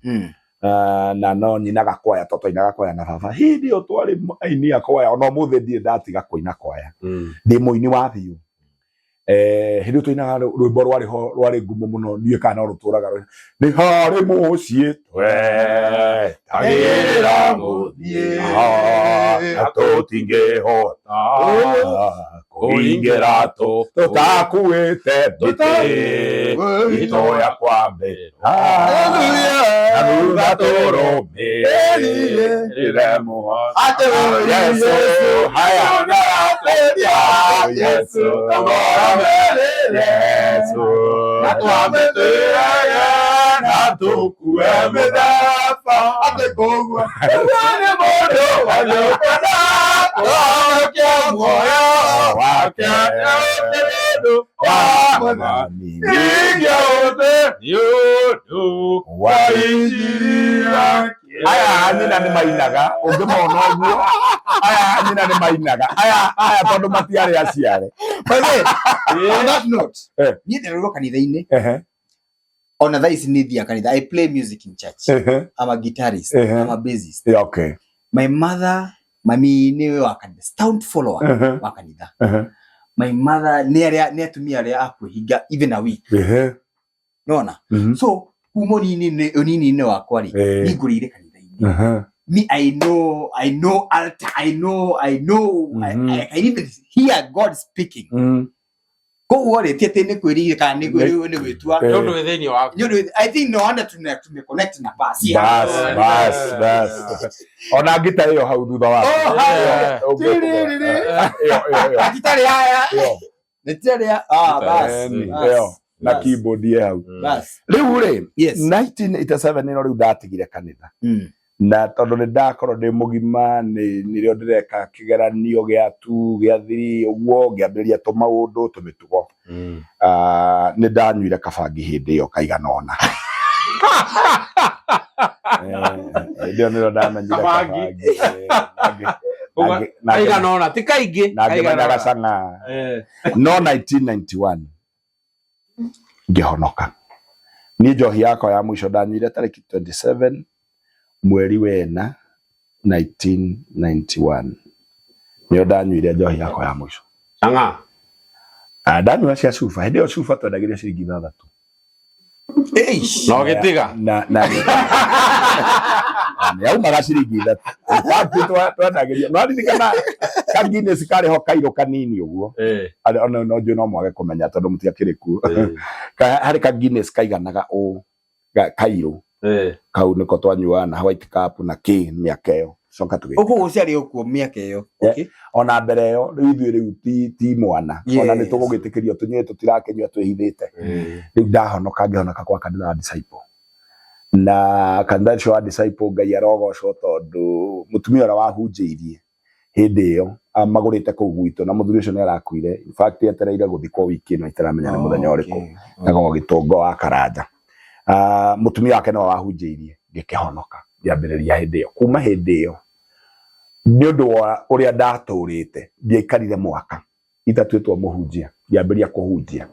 Na no nyinaga kwaya, tondũ twainaga kwaya na baba hĩndĩ ĩyo, twarĩ aini a kwaya. Ona ũmũthĩ ndirĩ ndatiga kũina kwaya, ndĩ mũini wa biũ. Hĩndĩ ĩyo twainaga rwĩmbo rwarĩ ho, rwarĩ ngumo mũno, ndiũĩ kana no rũtũraga, nĩ harĩ mũciĩ twetagĩrĩra gũthiĩ na tũtingĩhota kũingĩra tũtakuĩte mĩtĩ itũ ya kwambĩra, na thutha tũrũmĩrĩre mũhaka Yesu. Haya, Yesu, Yesu, na twamĩtĩrage na tũkue mĩtharaba. Atĩ kũguo. Ũguo nĩ mũndũ wothe ũkwenda kũhonokia muoyo wake. Nĩ ũndũ wa Mwathani. Ingĩahotire Nĩ ũndũ wa injiri yake. Aya nyina nĩ mainaga, ũngĩmona ũguo. Aya nyina nĩ mainaga. Aya aya tondũ matiarĩ aciare. By the way, on that note, Eh. niĩ ndereirwo kanitha-inĩ Ehe. ona thaa ici nĩ thiaga kanitha. I play music in church. Ehe. I'm a guitarist. Eh. I'm a bassist. Yeah, okay. My mother, mami nĩwe wa kanitha, stout follower Ehe. wa kanitha. Ehe. My mother nĩ arĩa nĩ atumia arĩa a kwĩhinga even a week. Ehe. Nona? Mhm. So kuma ũnini-inĩ ũnini-inĩ wakwa rĩ, Eh. niĩ ngũrĩire kanitha-inĩ. Ehe. Me, I know altar, I know, I can even hear God speaking. Koguo rĩ, ti atĩ nĩ kwĩrire kana nĩ nĩ gwĩtua. Nĩ ũndũ wĩ thĩinĩ waku. Nĩ ũndũ I think no wonder tume connect na basi. Bas, bas, bas. Ona ngita ĩyo hau thutha waku. Oh, hau. Ĩyo, ĩyo, ĩyo. Gitarĩ haya. Ĩyo. Nĩ tirĩ ya ah bas. Eni, bas, ĩyo. Na bas, keyboard ĩ hau. Bas. Rĩu rĩ, Yes. 1987 nĩro rĩu ndatigire kanitha. Na tondũ nĩ ndakorwo ndĩ mũgima nĩ nĩrĩo ndĩreka kĩgeranio gĩa 2 gĩa 3 ũguo ngĩambĩrĩria tũmaũndũ tũmĩtugo. Ah, nĩ ndanyuire kabangi hĩndĩ ĩyo kaigana ũna. Eh, hĩndĩ ĩyo nĩrĩo ndamenyire Kabangi. kabangi. Eh, na Kaigana ũna, ti kaingĩ. na ngĩmenya Kaigana ũna. gacang'a. Eh. No 1991 ngĩhonoka. Niĩ njohi yakwa ya mũico ndanyuire tarĩki 27 mweri wena 1991 nĩyo ndanyuire njohi yakwa ya mũico. Cang'a. Ah, ndanyua cia cuba. Hĩndĩ ĩyo cuba twendagĩrio ciringi 6. Eish. Na ũgĩtiga. Na yaumaga ciringi 3. In fact, twendagĩrio no ririkana ka Guinness karĩ ho kairũ kanini ũguo. Eh. Ona no njũĩ no mwage kũmenya tondũ mũtiakĩrĩ kuo. Eh. Harĩ ka Guinness kaiganaga ũũ kairũ Eh. kau nĩko twanyuaga na white cup na kĩ mĩaka ĩyo coka tũgĩ Ũguo gũciarĩ ũkuo mĩaka ĩyo. Okay. Ona mbere ĩyo rĩu ithuĩ rĩu ti mwana ona nĩ Yes. tũgũgĩtĩkĩrio tũnyue tũtirakĩnyua twĩhithĩte. Eh. Rĩu ndahonoka ngĩhonoka kwa kanitha wa Disciple na kanitha ũcio wa Disciple Ngai arogocwo tondũ mũtumia ũrĩa wahunjĩirie hĩndĩ ĩyo amagũrĩte kũu gwitũ na mũthuri ũcio nĩ arakuire. In fact, etereire gũthikwo wiki ĩno itaramenya nĩ mũthenya ũrĩkũ. Etagwo Gĩtũngo wa Karanja. Ah, mũtumia wake nĩwe wahunjĩirie ngĩkĩhonoka ngĩambĩrĩria hĩndĩ ĩyo. Kuma hĩndĩ ĩyo nĩ ũndũ wa ũrĩa ndatũrĩte ndiaikarire mwaka itatuĩtwo mũhunjia ngĩambĩrĩria kũhunjia.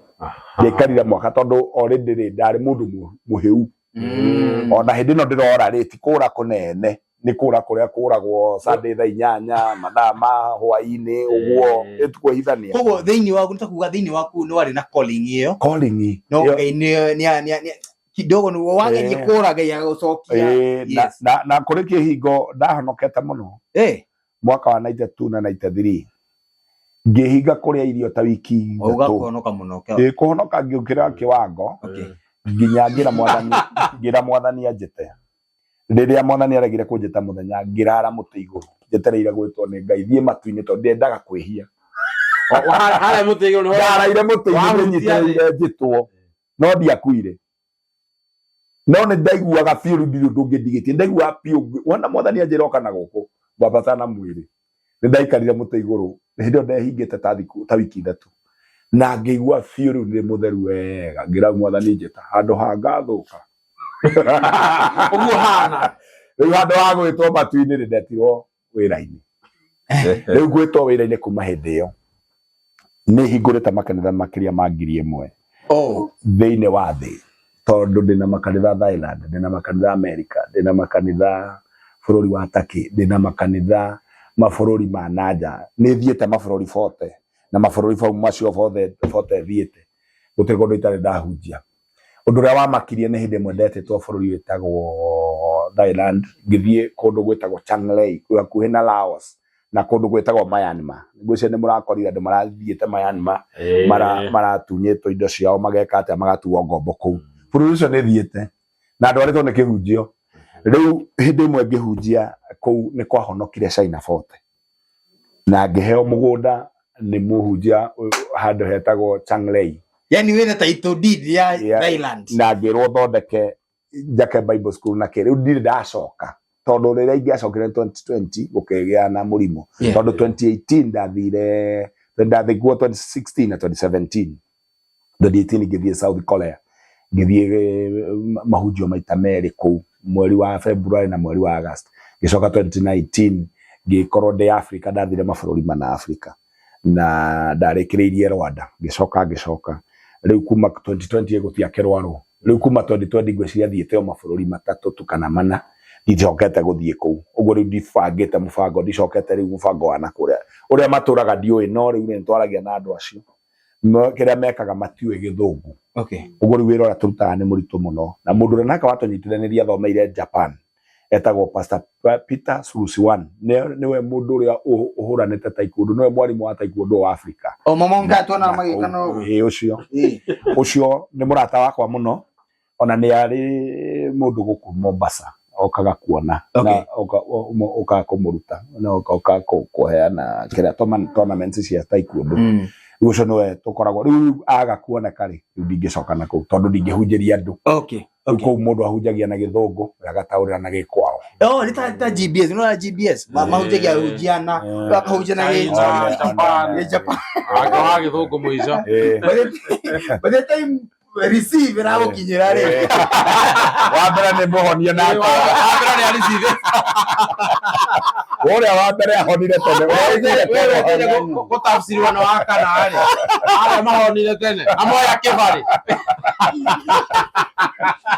Ndiaikarire mwaka tondũ already rĩ ndarĩ mũndũ mũhĩu. Ona hĩndĩ ĩno ndĩrora rĩ ti kũra kũnene nĩ kũra kũrĩa kũragwo Sunday thaa 8 mathaa ma hwaĩ-inĩ ũguo ĩtukwĩhithania. Koguo thĩinĩ waku nĩ ta kuga thĩinĩ waku nĩ warĩ na calling ĩyo. Calling No ĩyo. Ngai nĩ kidogo nĩ wageria kũra Ngai agagũcokia. Na, Yes. na kũrĩ kĩhingo ndahonokete mũno mwaka wa 92 na 93 ngĩhinga kũrĩa irio ta wiki Wauga 3. kũhonoka mũno. Ĩ, kũhonoka ngĩũkĩra kĩwango Okay. nginya ngĩra mwathani ngĩra mwathani anjĩte. Rĩrĩa mwathani aregire kũnjĩta mũthenya ngĩrara mũtĩ igũrũ njetereire gwĩtwo nĩ Ngai thiĩ matu-inĩ tondũ ndiendaga kwĩhia. Harĩa mũtĩ igũrũ nĩho- Ndaraire mũtĩ igũrũ Wahutia thĩ. nyitĩrĩire njĩtwo no ndiakuire no nĩ ndaiguaga biũ rĩu ndirĩ ũndũ ũngĩ ndigĩtie ndaiguaga biũ wona mwathani anjĩra oka na gũkũ ngwambata na mwĩrĩ. Nĩ ndaikarire mũtĩ igũrũ hĩndĩ ĩyo ndehingĩte ta thikũ ta wiki 3 na ngĩigua biũ rĩu nĩ mũtheru wega ngĩra mwathani njĩta handũ ha ngathũka. Ũguo hana. Rĩu handũ ha gwĩtwo matu-inĩ nĩ ndetirwo wĩra-inĩ. Rĩu gwĩtwo wĩra-inĩ kuma hĩndĩ ĩyo nĩ hingũrĩte makanitha makĩria ma 1,000 Oh. thĩinĩ wa thĩ tondũ ndĩna makanitha Thailand, ndĩna makanitha America, ndĩna makanitha bũrũri wa Turkey, ndĩna makanitha mabũrũri ma nanja. Nĩ thiĩte mabũrũri 40 na mabũrũri bau macio 40 thiĩte gũtirĩ kũndũ itarĩ ndahunjia. Ũndũ ũrĩa wamakirie nĩ hĩndĩ ĩmwe ndetĩtwo bũrũri wĩtagwo Thailand ngĩthiĩ kũndũ gwĩtagwo Chiang Rai kwĩ hakuhĩ na Laos na kũndũ gwĩtagwo Myanmar. Ngwĩciria nĩ mũrakorire andũ marathiĩte Myanmar maratunyĩtwo indo ciao mageka atĩa magatuo ngombo kũu. Bũrũri ũcio nĩ thiĩte na ndwarĩtwo nĩ kĩhunjio. Rĩu hĩndĩ ĩmwe ngĩhunjia kũu nĩ kwahonokire China 40 na ngĩheo mũgũnda nĩ mũhunjia handũ hetagwo Chiang Rai. Yani wĩna title deed ya Yeah. Thailand. Na ngĩrwo thondeke njake Bible school na kĩ rĩu ndirĩ ndacoka. Tondũ rĩrĩa ingĩacokire 2020 gũkĩgĩa na mũrimũ. Tondũ 2018 ndathire, ndathiĩ kuo 2016 na 2017. 2018 ngĩthiĩ South Korea, ngĩthiĩ mahunjio maita merĩ kũu, mweri wa February na mweri wa August. Ngĩcoka 2019 ngĩkorwo ndĩ Africa, ndathire mabũrũri mana Africa na ndarĩkĩrĩirie Rwanda. Ngĩcoka ngĩcoka rĩu kuma 2020 gũtiakĩrwarwo. Rĩu kuma 2020 ngwĩciria thiĩte o mabũrũri matatũ tu kana mana, ndicokete gũthiĩ kũu. Ũguo rĩu ndibangĩte mũbango, ndicokete rĩu mũbango wa nakũrĩa ũrĩa matũraga ndiũĩ, no rĩu nĩ twaragia na andũ acio, no kĩrĩa mekaga matiũĩ Gĩthũngũ. Ũguo rĩu wĩra ũrĩa tũrutaga nĩ mũritũ mũno. Na mũndũ ũrĩa nake watũnyitithanirie athomeire Japan, etagwo Pastor Peter Surusiwan, nĩwe mũndũ ũrĩa ũhũranĩte taekwondo, nĩwe mwarimũ wa taekwondo wa Africa. O mama ngatona magĩkana ũguo. Ĩĩ, ũcio ũcio nĩ mũrata wakwa mũno, ona nĩ arĩ mũndũ gũkũ Mombasa okaga kuona na okaga kũmũruta na okaga kũheana kĩrĩa tournaments cia taekwondo. Rĩu ũcio nĩwe tũkoragwo rĩu aga kuoneka rĩ, rĩu ndingĩcoka na kũu tondũ ndingĩhunjĩria andũ. Rĩu kũu mũndũ ahunjagia na Gĩthũngũ, we agataũrĩra na Gĩkwao. Oh, nĩ ta GBS, nĩ GBS. Mahunjagia hujiana, bakahunjia na Japan. Japan. Anga wa Gĩthũngũ mũico. By the time receive ĩragũkinyĩra rĩ. Wa mbere nĩ mũhonie na Wa mbere nĩ areceive. Ũrĩa wa mbere ahonire tene. Wewe weteire gũtafsiriwa na wa kana rĩ. Arĩa mahonire tene. Na moya kĩbarĩ.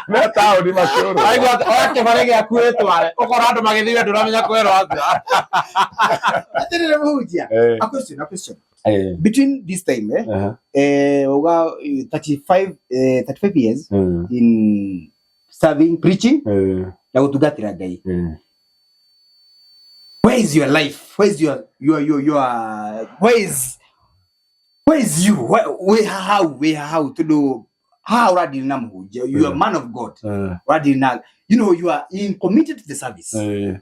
Me taũni makĩũrwo. Aigua oya kĩbarĩ gĩaku wĩtware. Ũkora andũ magĩthiĩ ndũramenya kwĩrwo atĩa. Atĩrĩrĩ mũhunjia. A question, a question. Between this time, uga 35 years in serving, preaching, na gũtungatĩra Ngai. Where is your life? Where is your where is you? Where how where how to do how ũradili na mũhunjia? You are a man of God. Ũradili na, you know, you are in committed to the service.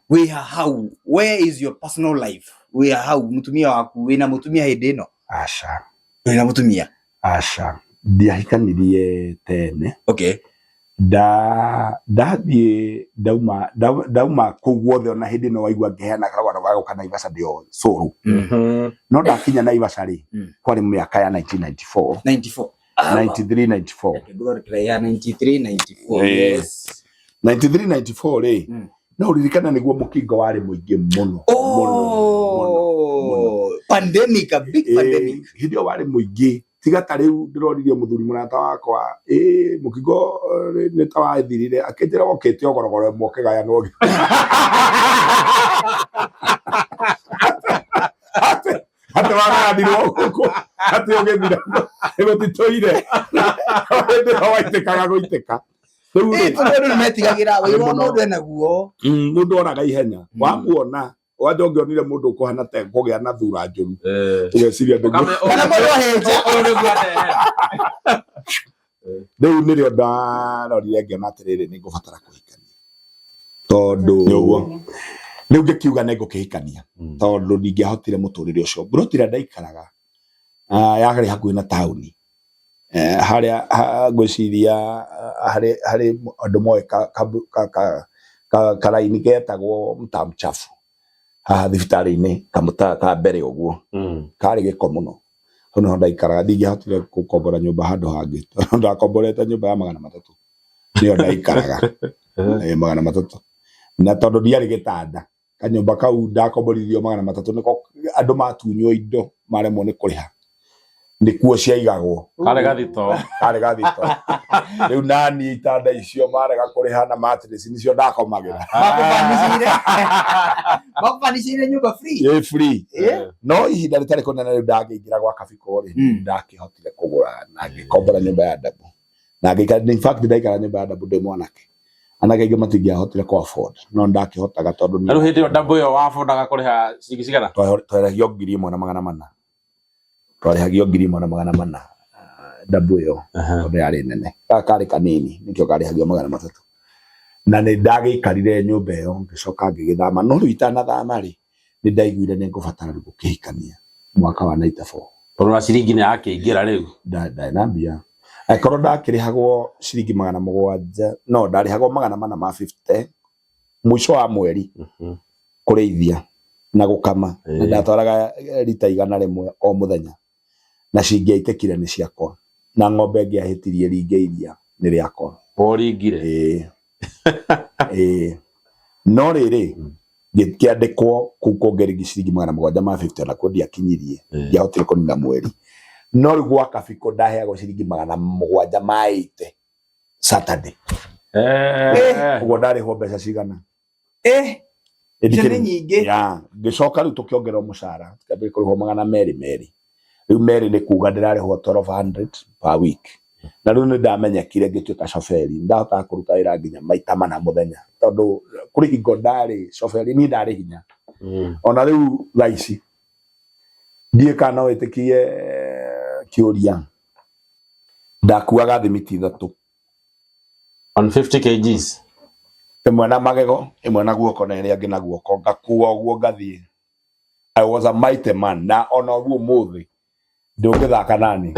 Where how where is your personal life? Where how mutumia waku wĩna mutumia hĩndĩ ĩno? Aca. Wĩna mutumia? Aca. Ndiahikanirie tene. Ndathiĩ ndauma kũu guothe, ona hĩndĩ ĩno waigua ngĩheana karũgano ga gũka Naivasha ndĩ o cũrũ. No ndakinya Naivasha rĩ, kwarĩ mĩaka ya 1994. 94. 93 94. Ya 93 94. Yes. 93 94 rĩ, no ũririkane nĩguo mũkingo warĩ mũingĩ mũno. Oh, pandemic, a big pandemic. Hĩndĩ ĩyo warĩ mũingĩ. Tiga ta rĩu ndĩroririe mũthuri mũrata wakwa, mũkingo nĩ ta wathirire, akĩnjĩra wokĩte ũgorogoro ĩmwe ũkĩgayanwo. Atĩ wagayanirwo gũkũ, atĩ ũgĩthira gũtitũire. Hĩndĩ ĩyo waitĩkaga gũitĩka. Rĩu rĩ, Tondũ andũ nĩmetigagĩra, waigua mũndũ enaguo. Mũndũ oraga ihenya. Wamuona, wanja ũngĩonire mũndũ ũkũhana ta kũgĩa na thura njũru, ũgeciria ndũngĩ. Kana mũndũ ahenja. Rĩu nĩrĩo ndarorire ngĩona atĩrĩrĩ, nĩ ngũbatara kũhikania. Tondũ rĩu ngĩkiuga nĩ ngũkĩhikania, tondũ ndingĩahotire mũtũrĩre ũcio. Mburoti ĩrĩa ndaikaraga yarĩ hakuhĩ na taũni. Harĩa ngwĩciria harĩ andũ moĩ karaini getagwo mtaa mchafu haha thibitarĩ-inĩ kamũtaa ka mbere ũguo, karĩ gĩko mũno. Hau nĩho ndaikaraga, ndingĩahotire gũkombora nyũmba handũ hangĩ, tondũ ndakomborete nyũmba ya 300, nĩyo ndaikaraga. 300. Na tondũ ndiarĩ gĩtanda, kanyũmba kau ndakomborithirio 300, nĩko andũ matunywo indo maremwo nĩ kũrĩha, nĩkuo ciaigagwo. Karĩ gathito. Karĩ gathito. Rĩu nani itanda icio marega kũrĩha na mattress nicio ndakomagĩra. Makũbanicĩire nyũmba free. Ĩ free. No ihinda rĩtarĩ kũnene rĩu ndangĩingĩra gwa Kabiko rĩ, ndakĩhotire kũgũra na ngĩkombora nyũmba ya ndabu. Na ngĩikara, in fact ndaikara nyũmba ya ndabu ndĩ mwanake. Anake aingĩ matingĩahotire kũ afford, no ndakĩhotaga tondũ Rĩu hĩndĩ ĩyo ndabu ĩyo wabodaga kũrĩha ciringi cigana? Twarĩhagio 1,400. Twarĩhagio 1,400 ndabu ĩyo, tondũ yarĩ nene. Gaka karĩ kanini, nĩkĩo karĩhagio 300. Na nĩ ndagĩikarire nyũmba ĩyo, ngĩcoka ngĩgĩthama. No rĩu itanathama rĩ, nĩ ndaiguire nĩ ngũbatara rĩu gũkĩhikania mwaka wa 94. Tondũ na ciringi nĩ yakĩingĩra rĩu. Ndarĩ na mbia. Angĩkorwo ndakĩrĩhagwo ciringi 700, no ndarĩhagwo 450 Mũico wa mweri kũrĩithia na gũkama na ndatwaraga rita 100 o mũthenya na cingĩaitĩkire nĩ ciakwa na ng'ombe ĩngĩahĩtirie ringe iria nĩ rĩakwa. Ũringire. Ĩĩ, ĩĩ, no rĩrĩ ngĩkĩandĩkwo kũu kũngĩ rĩngĩ ciringi 750, onakuo ndiakinyirie, ndiahotire kũnina mweri. No rĩu gwa Kabikũ ndaheagwo ciringi 780 Saturday. Ũguo ndarĩhwo mbeca cigana? Icio nĩ nyingĩ. Ya, ngĩcoka rĩu tũkĩongererwo mũcara, tukĩambĩrĩria kũrĩhwo 200 200. Rĩu merĩ nĩ kuga ndĩrarĩhwo 1200 per week. Na rĩu nĩ ndamenyekire ngĩtuĩka coberi. Ndahotaga kũruta wĩra nginya maita mana mũthenya, tondũ kũrĩ hingo ndarĩ coberi, niĩ ndarĩ hinya. Ona rĩu thaa ici ndiĩ kana no wĩtĩkie kĩũria, ndakuaga thimiti 3. 150 kgs. Ĩmwe na magego, ĩmwe na guoko na ĩrĩa ĩngĩ na guoko, ngakua ũguo ngathiĩ. I was a mighty man. Na ona ũguo ũmũthĩ ndũngĩthaka nani,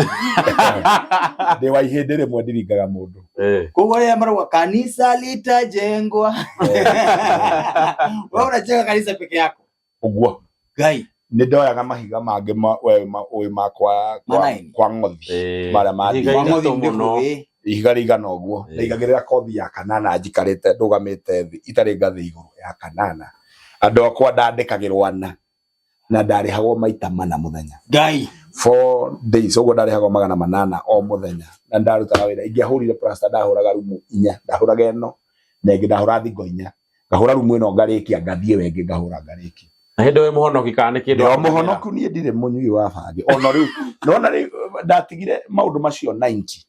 ndĩ wa ihĩndĩ rĩmwe ndiringaga mũndũ. Koguo rĩrĩa marauga kanisa litajengwa, wewe unajenga kanisa peke yako. Ũguo. Ngai. Nĩ ndoyaga mahiga mangĩ we ũĩ ma kwa Manaini. Kwa ng'othi marĩa Ihiga mathiĩ. Kwa ng'othi iritũ mũno. ndĩfu, ĩ. Ihiga rĩigana ũguo ndaigagĩrĩra kothi ya kanana njikarĩte ndũgamĩte thĩ itarĩ ngathĩ igũrũ ya kanana. Andũ akwa ndandĩkagĩrwo ana na ndarĩhagwo maita mana mũthenya. Ngai. 4 days ũguo ndarĩhagwo 800 o mũthenya na ndarutaga wĩra. Ingĩahũrire plaster ndahũraga rumu inya, ndahũraga ĩno na ĩngĩ, ndahũra thingo inya, ngahũra rumu ĩno ngarĩkia, ngathiĩ ĩyo ĩngĩ ngahũra ngarĩkia. Na hĩndĩ wĩ mũhonoki kana nĩ kĩndũ? Ndĩ o mũhonoku, niĩ ndirĩ mũnyui wa bangi ona rĩu. Nona rĩu ndatigire maũndũ macio 90.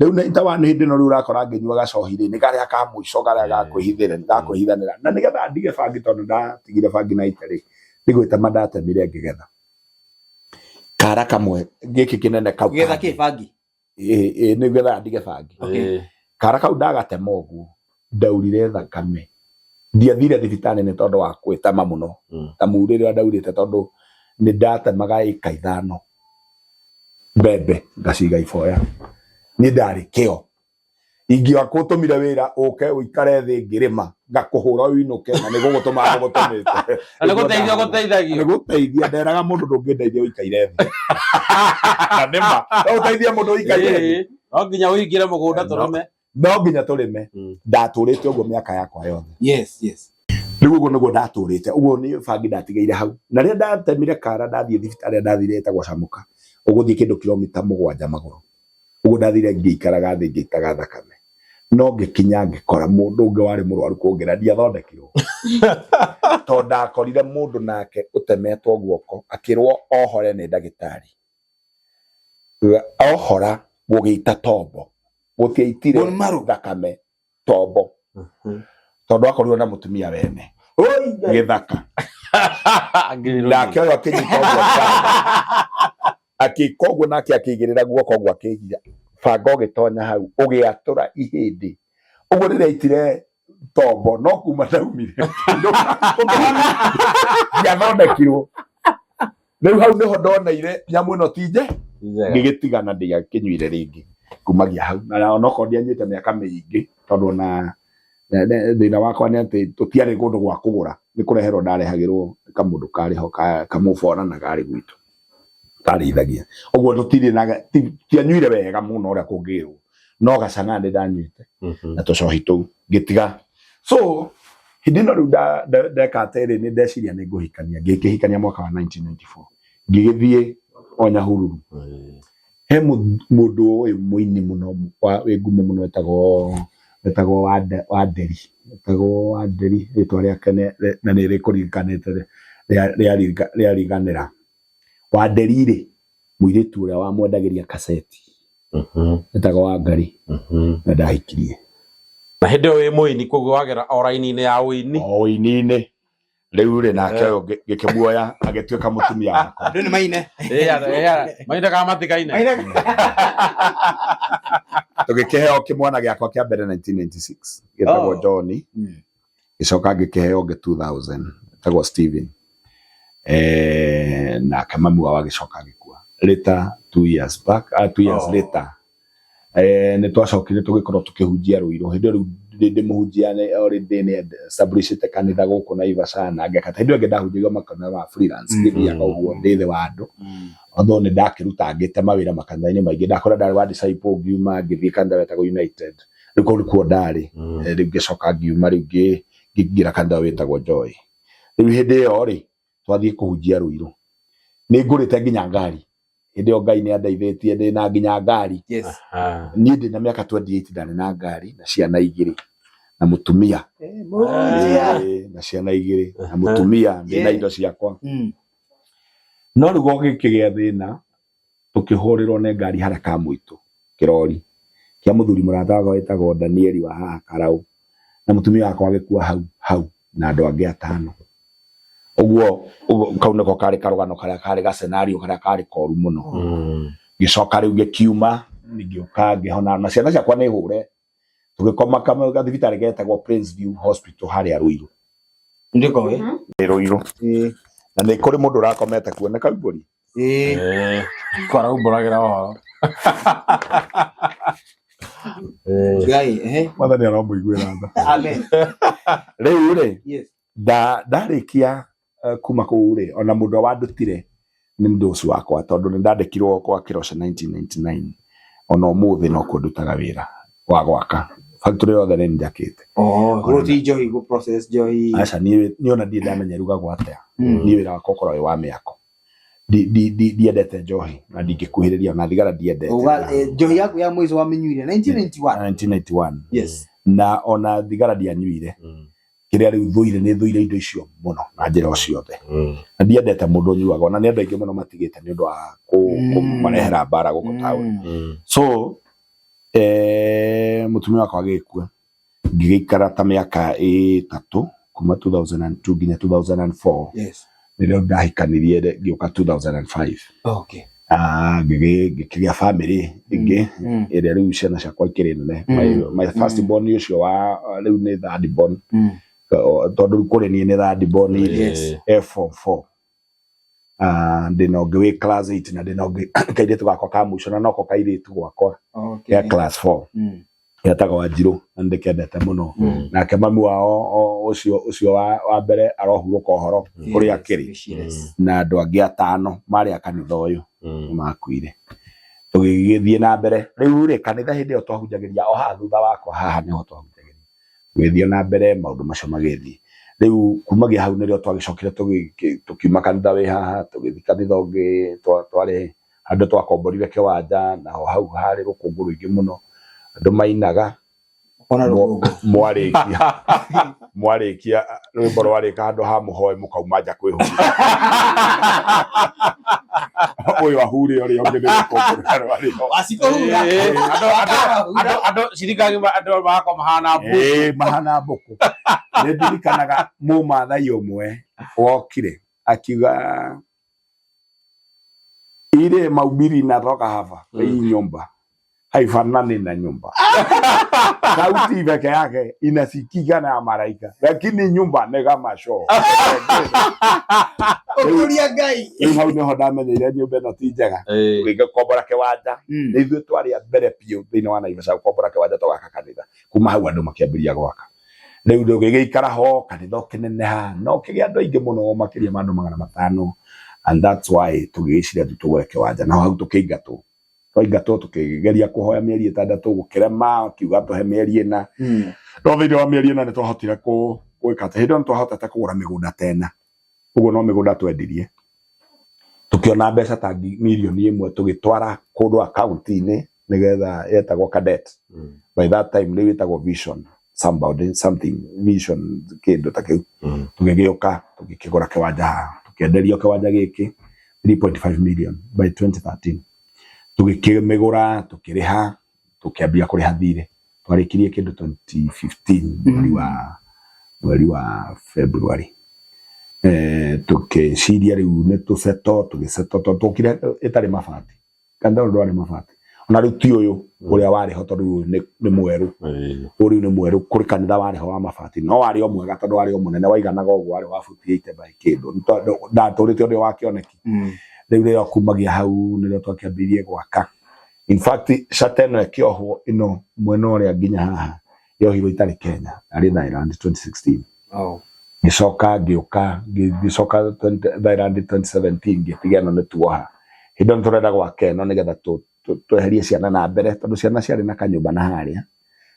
Rĩu 91 hĩndĩ ĩno rĩu ũrakora ngĩnyua gacohi rĩ, nĩ karĩa ka mũico karĩa ga kwĩhithĩra ga kwĩhithanĩra na nĩgetha ndige bangi, tondũ ndatigire bangi 90 rĩ, nĩ gwĩtema ndatemire ngĩgetha kara kamwe gĩkĩ kĩnene kau. Getha kangĩ. Kĩ bangi? Ĩ, nĩgetha ndige bangi. Kara kau ndagatema ũguo ndaurire thakame. Ndiathire thibitarĩ nĩ tondũ wa gwĩtema mũno ta mu rĩrĩa ndaurĩte, tondũ nĩ ndatemaga ĩka 5 mbembe ngaciga iboya. Niĩ ndarĩ kĩo, ingĩakũtũmire wĩra ũke ũikare thĩ ngĩrĩma ngakũhũra ũinũke, na nĩ gũgũtũma ngũgũtũmĩte. Na nĩ gũteithia gũteithagio. Nĩ gũteithia. Nderaga mũndũ ndũngĩndeithia ũikaire thĩ, na nĩma no ũteithie mũndũ ũikaire thĩ. No nginya ũingĩre mũgũnda tũrĩme. No nginya tũrĩme. Ndatũrĩte ũguo mĩaka yakwa yothe. Rĩu ũguo nĩguo ndatũrĩte ũguo, nĩ bangi ndatigĩire hau. Na rĩrĩa ndatemire kara ndathiĩ thibitarĩ, ndathire ĩtagwo Camuka, ũgũthiĩ kĩndũ kilomita 7 magũrũ ũguo. Ndathire ngĩikaraga thĩ ngĩitaga thakame, no ngĩkinya ngĩkora mũndũ ũngĩ warĩ mũrwaru kũngĩra. Ndiathondekirwo tondũ ndakorire mũndũ nake ũtemetwo guoko, akĩrwo ohore nĩ ndagĩtarĩ, ohora gũgĩita tombo, gũtiaitire Bone marrow. thakame, tombo, tondũ akorirwo na mũtumia wene Oi, Ngai. gĩthaka. Nake ũyũ akĩnyita ũguo banga, akĩka ũguo nake akĩigĩrĩra guoko ũguo, akĩgia banga ũgĩtonya hau ũgĩatũra ihĩndĩ ũguo. Rĩrĩa aitire tombo no kuma ndaumire ndiathondekirwo. Rĩu hau nĩho ndoneire nyamũ ĩno ti nje, ngĩgĩtigana, ndiakĩnyuire rĩngĩ kumagia hau. Na onokorwo ndianyuĩte mĩaka mĩingĩ, tondũ ona thĩna wakwa nĩ atĩ tũtiarĩ kũndũ gwa kũgũra, nĩ kũreherwo ndarehagĩrwo kamũndũ karĩ ho kamũbora na karĩ gwitũ karĩithagia ũguo. Tũtirĩ na tianyuire wega mũno ũrĩa kũngĩrwo, no gacang'a nĩ ndanyuĩte na tũcohi tũu ngĩtiga. So hĩndĩ ĩno rĩu ndeka atĩrĩ, nĩ ndeciria nĩ ngũhikania. Ngĩkĩhikania mwaka wa 1994, ngĩgĩthiĩ o Nyahururu he mũndũ ũyũ mũini mũno wĩ ngumo mũno wetagwo Wanderi, wetagwo Wanderi, rĩtwa rĩake na nĩ rĩkũririkanĩte rĩariganĩra. Wanderi rĩ, mũirĩtu ũrĩa wamwendagĩria kaseti etagwo Wangari, na ndahikirie. Na hĩndĩ ĩyo wĩ mũini, koguo wagera o raini-inĩ ya ũini. O ũini-inĩ. Rĩu rĩ, nake ũyũ ngĩkĩmuoya agĩtuĩka mũtumia wakwa. Andũ nĩ maine. Maine kana matikaine? Maine. Tũgĩkĩheo kĩmwana gĩakwa kĩa mbere 1996 gĩtagwo John. Gĩcoka ngĩkĩheo ũngĩ 2000 etagwo Steven. Nake mami wao agĩcoka agĩkua later 2 years back, 2 years later. Nĩ twacokire tũgĩkorwo tũkĩhunjia Rũirũ hĩndĩ ĩyo rĩu. ndĩ mũhunjia nĩ already nĩ establishĩte kanitha gũkũ Naivasha na ngeka hĩndĩ ĩyo ĩngĩ ndahunjagia makanitha ma freelance ngĩthiaga ũguo ndĩ thĩ wa andũ. Although nĩ ndakĩrutangĩte mawĩra makanitha-inĩ maingĩ, ndakora ndarĩ wa disciple ngiuma ngĩthiĩ kanitha wetagwo United, rĩu kũu nĩkuo ndarĩ. Rĩu ngĩcoka ngiuma rĩu ngĩingĩra kanitha wĩtagwo Joy. Rĩu hĩndĩ ĩyo rĩ, twathiĩ kũhunjia Ruiru, nĩ ngũrĩte nginya ngari. Hĩndĩ ĩyo Ngai nĩ andeithĩtie ndĩ na nginya ngari. Niĩ ndĩ na mĩaka 28 ndarĩ na ngari na ciana igĩrĩ na mũtumia. Na ciana igĩrĩ na mũtumia, ndĩ na indo ciakwa. No rĩu gũgĩkĩgĩa thĩna, tũkĩhũrĩrwo nĩ ngari harĩa Kamũitũ, kĩrori kĩa mũthuri mũrata wakwa wĩtagwo Danieli wa haha Karau, na mũtumia wakwa agĩkua hau hau na andũ angĩ atano. Ũguo kau nĩko karĩ karũgano karĩa karĩ ga scenario karĩa karĩ koru mũno. Ngĩcoka rĩu ngĩkiuma, ngĩũka ngĩhona, na ciana ciakwa nĩ hũre, tũgĩkoma gathibitarĩ getagwo Prince View Hospital harĩa Ruiru. Ndikoĩ. Nĩ Ruiru. Na nĩ kũrĩ mũndũ ũrakomete kuo, nĩ Kaumbũri. Kwaraumbũragĩra ũhoro. Ngai, eh. Mwathani aromũiguĩra tha. Amen. Rĩu rĩ, Yes. Ndarĩkia kuma kũu rĩ, ona mũndũ ũrĩa wandutire nĩ mũndũ ũcio wakwa, tondũ nĩ ndandĩkirwo kwa Kĩroco 1999, ona ũmũthĩ no kuo ndutaga wĩra wa gwaka factory yothe nĩ njakĩte. Oh, gũti njohi, gũ process njohi. Aca, niĩ ona ndirĩ ndamenya ĩrugagwo atĩa. Niĩ wĩra wakwa ũkoragwo wĩ wa mĩako. Ndiendete njohi na ndingĩkuhĩrĩria, ona thigara ndiendete. Uga, njohi yaku ya mũico wamĩnyuire 1991. 1991. Yes. Na ona thigara ndianyuire. Kĩrĩa rĩu thũire, nĩ thũire indo icio mũno na njĩra o ciothe. Na ndiendete mũndũ ũnyuaga, ona nĩ andũ aingĩ mũno matigĩte nĩ ũndũ wa kũmarehera mbara gũkũ taũni. So mũtumia wakwa agĩkua, ngĩgĩikara ta mĩaka 3 kuma 2002 nginya 2004. Yes. Nĩrĩo ndahikanirie ngĩũka 2005. Okay. Ngĩkĩgĩa family ĩngĩ ĩrĩa rĩu ciana ciakwa ikĩrĩ nene. My first born ũcio wa rĩu nĩ third born. Tondũ rĩu kũrĩ niĩ nĩ third born Yes. F form 4. Ndĩna ũngĩ wĩ class 8 na ndĩna ũngĩ kairĩtu gakwa ka mũico, na noko kairĩtu gwakwa Okay. gĩa class 4. Getagwo Wanjirũ na nĩndĩkendete mũno. Nake mami wao ũcio wa mbere arohurũka ũhoro kũrĩa akĩrĩ. Na andũ angĩ atano marĩ a kanitha ũyũ nĩmakuire. Tũgĩgĩthiĩ na mbere. Rĩu rĩ, kanitha hĩndĩ ĩyo twahunjagĩria o haha thutha wakwa haha nĩho twahunjagĩria. Tũgĩthiĩ na mbere maũndũ macio magĩthiĩ. Rĩu kumagia hau nĩrĩo twagĩcokire tũkiuma kanitha wĩ haha, tũgĩthiĩ kanitha ũngĩ, twarĩ handũ twakomborire kĩwanja, naho hau harĩ rũkũngũ rũingĩ mũno, andũ mainaga. Ona rũkũngũ. Mwarĩkia rwĩmbo rwarĩka handũ ha mũhoe mũkauma nja kwĩhura. Ũyũ ahure ũrĩa ũngĩ nĩ rũkũngũ rũrĩa rwarĩ ho. Wacikũhura. Andũ cirika ng'ima andũ magakorwo mahana mbũkũ. Mahana mbũkũ. Nĩ ndirikanaga mũmathai ũmwe wokire akiuga ile mahubiri inatoka hapa hii nyumba haifanani na nyumba. Sauti peke yake inasikika na malaika, lakini nyumba ni kama show. Ũkũria Ngai. Rĩu hau nĩho ndamenyeire nyũmba ĩno ti njega. Tũgĩkombora kĩwanja. Nĩ ithuĩ twarĩ a mbere biũ thĩinĩ wa Naivasha gũkombora kĩwanja tũgaka kanitha. Kuma hau andũ makĩambĩrĩria gwaka. Rĩu tũgĩgĩikara ho kanitha ũkĩneneha na ũkĩgĩa andũ aingĩ mũno makĩria ma andũ 500, and that's why tũgĩgĩciria tu tũgũre kĩwanja. Na hau tũkĩingatwo. Twaingatwo tũkĩgeria kũhoya mĩeri 6 gũkĩrema, kiuga tũhe mĩeri 4. No thĩinĩ wa mĩeri 4 nĩ twahotire gwĩka atĩ hĩndĩ ĩyo nĩ twahotete kũgũra mĩgũnda ta 4. Ũguo no mĩgũnda twendirie. Tũkĩona mbeca ta mirioni 1 tũgĩtwara kũndũ akaunti-inĩ nĩgetha yetagwo cadet. By that time rĩu ĩtagwo Vision somebody something Vision kĩndũ ta kĩu. Tũgĩgĩũka tũgĩkĩgũra kĩwanja haha, tũkĩenderio kĩwanja gĩkĩ 3.5 million by 2013. Tũgĩkĩmĩgũra, tũkĩrĩha, tũkĩambia kũrĩha thirĩ. Twarĩkirie kĩndũ 2015 mweri wa February. Tũkĩciria rĩu nĩ tũceto, tũgĩceto tondũ twokire ĩtarĩ mabati. Kanitha ũyũ ndwarĩ mabati. Ona rĩu ti ũyũ ũrĩa warĩ ho tondũ ũyũ nĩ mwerũ. Ũyũ rĩu nĩ mwerũ, kũrĩ kanitha warĩ ho wa mabati. No warĩ o mwega tondũ warĩ o mũnene, waiganaga ũguo, warĩ wa buti 80 by kĩndũ. Ndatũrĩte ũrĩa wa kĩoneki. Rĩu rĩrĩa kumagia hau nĩrĩo twakĩambĩrĩirie gwaka. In fact, shutter ĩno ĩkĩohwo ĩno mwena ũrĩa nginya haha. Yohirwo itarĩ Kenya, arĩ Thailand 2016. Oh. Ngĩcoka ngĩũka, ngĩcoka Thailand 2017, ngĩtiga ĩno nĩ tuoha. Hĩndĩ ĩyo nĩ tũrenda gwaka ĩno nĩgetha tweherie ciana na mbere, tondũ ciana ciarĩ na kanyũmba na harĩa,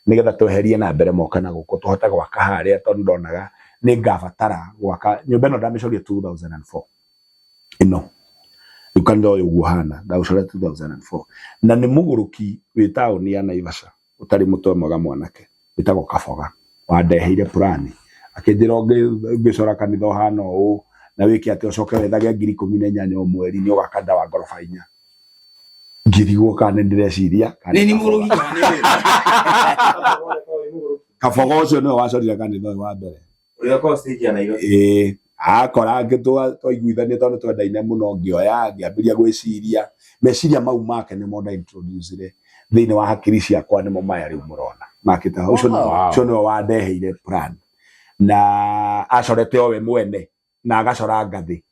nĩgetha tweherie na mbere moke na gũkũ tũhote gwaka harĩa, tondũ ndonaga nĩ ngabatara gwaka nyũmba ĩno. Ndamĩcoria 2004 ĩno, rĩu kanitha ũyũ ũguo ũhana ndaũcoria 2004, na nĩ mũgũrũki wĩ taũni ya Naivasha ũtarĩ mũtwe mwega, mwanake wĩtagwo Kaboga, wandeheire purani akĩnjĩra ũngĩcora kanitha ũhana ũũ na wĩke atĩ ũcoke wethage 18,000 o mweri, nĩ ũgaka kanitha wa ngoroba inya. Ngĩrigwo kana nĩ ndĩreciria kana Nĩ nĩ nĩ mũgũrũki kana nĩ wĩra? Kaboga ũcio nĩwe wacorire kanitha ũyũ wa mbere. Ũrĩa ũkoragwo stage ya Nairobi. Ĩĩ, akora twaiguithania tondũ twendaine mũno, ngĩoya ngĩambĩrĩria gwĩciria meciria mau make nĩmo nda introduce thĩinĩ wa hakiri ciakwa, nĩmo maya rĩu mũrona makĩte hau. Ũcio Wow. Ũcio nĩwe wandeheire plan, na acorete o we mwene na agacora ngathĩ,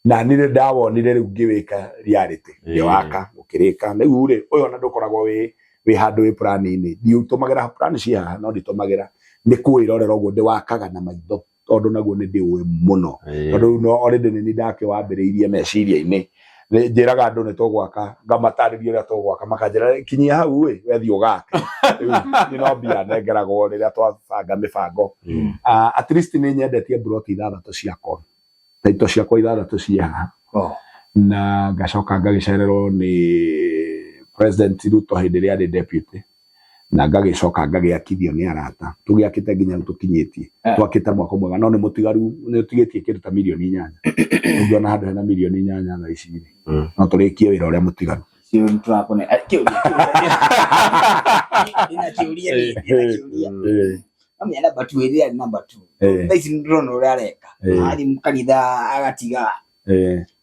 na niĩ nĩ ndawonire rĩu ngĩwĩka reality, ngĩwaka ũkĩrĩka. Rĩu rĩ, ũyũ ona ndũkoragwo wĩ handũ wĩ plan-inĩ, ndiũtũmagĩra. Plan ciĩ haha no nditũmagĩra, nĩ kwĩrorera ũguo ndĩwakaga na maitho, tondũ naguo nĩ ndĩũĩ mũno, tondũ rĩu no already nĩ niĩ ndakĩwambĩrĩirie meciria-inĩ. Nĩ njĩraga andũ nĩ tũgwaka, ngamatarĩria ũrĩa tũgwaka, makanjĩra, "Kinyia hau ĩ, wethiĩ ũgake." Rĩu niĩ no mbia nengeragwo rĩrĩa twabanga mĩbango. At least nĩ nyendetie mburoti ithathatũ ciakwa, taito ciakwa ithathatũ ciĩ haha. Oh. Na ngacoka ngagĩcererwo nĩ President Ruto hĩndĩ ĩrĩa arĩ deputy, na ngagĩcoka ngagĩakithio nĩ arata, tũgĩakĩte nginya rĩu tũkinyĩtie. Twakĩte mwako mwega, no nĩ mũtigaru, nĩ ũtigĩtie kĩndũ ta 8 mirioni. Ũngĩona handũ hena 8 mirioni thaa ici rĩ, no tũrĩkie wĩra ũrĩa mũtigaru. Cio nĩ tũrakũne. Eh, kĩũria. Ina kĩũria niĩ, ina kĩũria. Amenya namba 2 ĩrĩa arĩ namba 2. Thaa ici nĩ ndĩrona ũrĩa areka. Athiĩ kanitha agatiga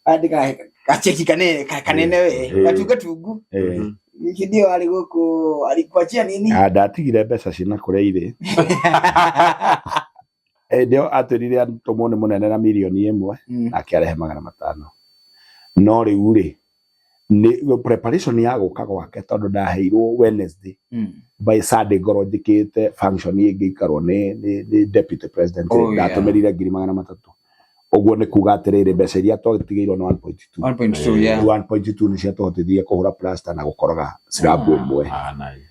andĩka gacheki kanene kanene we, gatunga tungu. Hĩndĩ ĩyo arĩ gũkũ alikuachia nini? Ah, ndatigire mbeca ciĩna kũrĩa irĩ. Hĩndĩ ĩyo atwĩrire atũmwo nĩ mũnene na 1 mirioni nake arehe 500. No rĩu rĩ, nĩ preparation ya gũka gwake, tondũ ndaheirwo Wednesday, by Sunday ngorwo njĩkĩte function ĩngĩikarwo nĩ deputy president. Ndatũmĩrire 300,000. Ũguo nĩ kuga atĩrĩrĩ, mbeca iria twatigĩirwo nĩ 1.2. 1.2, yeah. 1.2 nĩ ciatũhotithirie kũhũra plaster na gũkoroga slab ĩmwe. Ah, nice.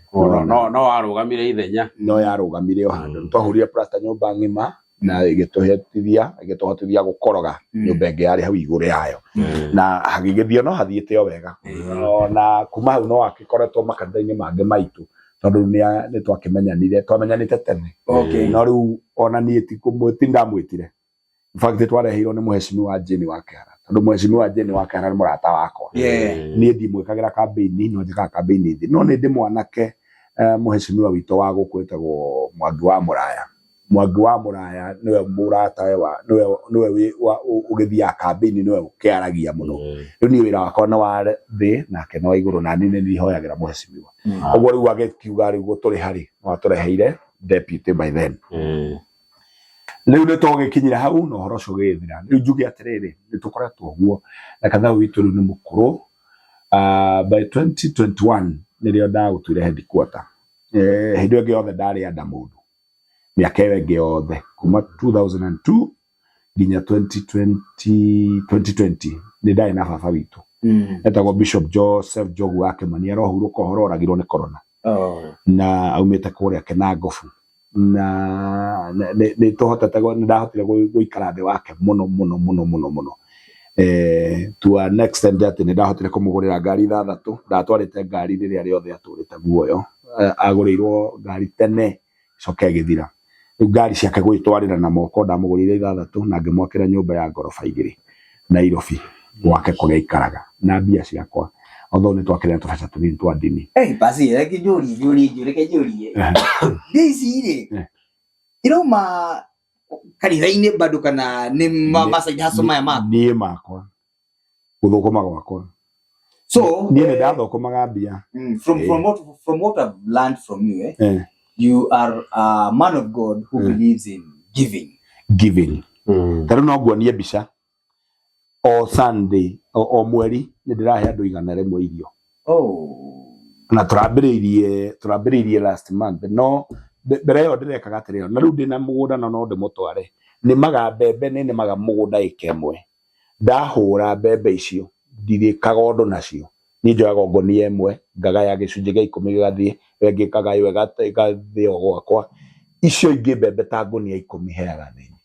No warũgamire ithenya. No yarũgamire o handũ. Twahũrire plaster nyũmba ng'ima na ĩgĩtũhotithia gũkoroga nyũmba ĩngĩ yarĩ hau igũrũ yayo, na hagĩgĩthiĩ no hathiĩte o wega. Na kuma hau no akĩkoretwo makanitha-inĩ mangĩ maitũ, tondũ nĩ twakĩmenyanire, twamenyanĩte tene. No rĩu ona niĩ ti ndamwĩtire. In fact, twareheirwo nĩ mũhecimiwa Jane wa Kĩhara, tondũ mũhecimiwa Jane wa Kĩhara nĩ mũrata wakwa. Niĩ ndimwĩkagĩra campaign, no njĩkaga campaign thĩ, no nĩ ndĩ mwanake, mũhecimiwa witũ wa gũkũ wĩtagwo Mwangi wa Mũraya. Mwangi wa Mũraya nĩwe mũrata wa nĩwe ũgĩthiaga campaign, nĩwe ũkĩaragia mũno. Rĩu niĩ wĩra wakwa nĩ wa thĩ nake nĩ wa igũrũ, na niĩ nĩ ndihoyagĩra mũhecimiwa. Ũguo rĩu agĩkiuga rĩu gũtũrĩ harĩ watũreheire deputy by then. Rĩu nĩ twagĩkinyire hau na ũhoro ũcio ũgĩgĩthira. Rĩu njuge atĩrĩrĩ, nĩ tũkoretwo ũguo na kanitha ũyũ witũ rĩu nĩ mũkũrũ. By 2021 nĩrĩo ndagũtuire headquarter. Hĩndĩ ĩyo ĩngĩ yothe ndarĩ anda mũndũ, mĩaka ĩyo ĩngĩ yothe kuma 2002 nginya 2020, 2020 nĩ ndarĩ na baba witũ etagwo Bishop Joseph Njogu wa Kĩmani, arohurũka ũhoro, oragirwo nĩ corona. Na aumĩte kũrĩa Kenangobu, na nĩ tũhotete, nĩ ndahotire gũikara thĩ wake mũno mũno mũno mũno mũno, to an extent atĩ nĩ ndahotire kũmũgũrĩra ngari ithathatũ. Ndatwarĩte ngari rĩrĩa rĩothe atũrĩte muoyo. Agũrĩirwo ngari tene, coke ĩgĩthira. Rĩu ngari ciake gwĩtwarĩra na moko, ndamũgũrĩire ithathatũ na ngĩmwakĩra nyũmba ya ngoroba igĩrĩ Nairobi gwake kũrĩa aikaraga na mbia ciakwa, although nĩ twakĩrĩ na tũbeca tũnini twa ndini. Hey, basi reke njũrie njũrie njũrie, reke njũrie. Mbia ici rĩ, irauma kanitha-inĩ bado kana nĩ ma side hustle maya maku? Niĩ makwa, gũthũkũma gwakwa. So niĩ nĩ ndathũkũmaga mbia. From what I've learned from you, you are a man of God who believes in giving. Giving. Ta rĩu no nguonie mbica, o Sunday, o mweri nĩ ndĩrahe andũ 100 irio. Na tũrambĩrĩirie last month, no Mbere ĩyo ndĩrekaga atĩrĩrĩ, na rĩu ndĩna mũgũnda na no ndĩmũtware, nĩmaga mbembe, nĩ nĩmaga mũgũnda ĩka ĩmwe, ndahũra mbembe icio ndirĩkaga ũndũ nacio, niĩ njoyaga o ngũnia ĩmwe ngagaya gĩcunjĩ gĩa ikũmi gĩgathiĩ, ĩyo ĩngĩ ĩkagaywo ĩgathĩo gwakwa, icio ingĩ mbembe ta ngũnia ikũmi heaga athĩni,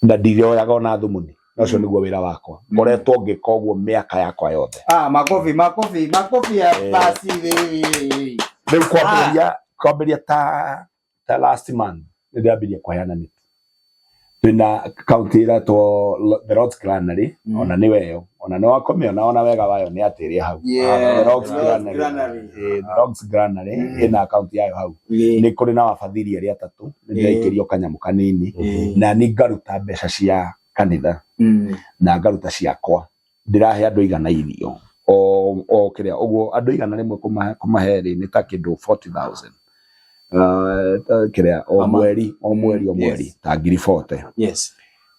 na ndirioyaga ona thumuni, na ũcio nĩguo wĩra wakwa, ngoretwo ngĩka ũguo mĩaka yakwa yothe. Ah, makofi, makofi, makofi ya basi wewe. Rĩu kwambĩrĩria ta last month nĩ ndĩrambirie kũheana mĩtu, twĩna kaunti ĩretwo The Lord's Granary. Ona nĩwe ĩyo, ona nĩ wakũmĩona, ona wega wayo nĩ atĩ ĩrĩ hau. Yeah, The Lord's The Lord's Granary. Granary. The Lord's Granary ĩna akaunti yayo hau. Nĩ kũrĩ na wabadhiri arĩa atatũ, nĩ ndĩraikĩrio kanyamũ kanini na nĩ ngaruta mbeca cia kanitha na ngaruta ciakwa, ndĩrahe andũ igana irio o kĩrĩa ũguo, andũ 100 kũmahe rĩ, nĩ ta kĩndũ 40,000 kĩrĩa o Ama. mweri o mweri o mweri, ta ngiri 40.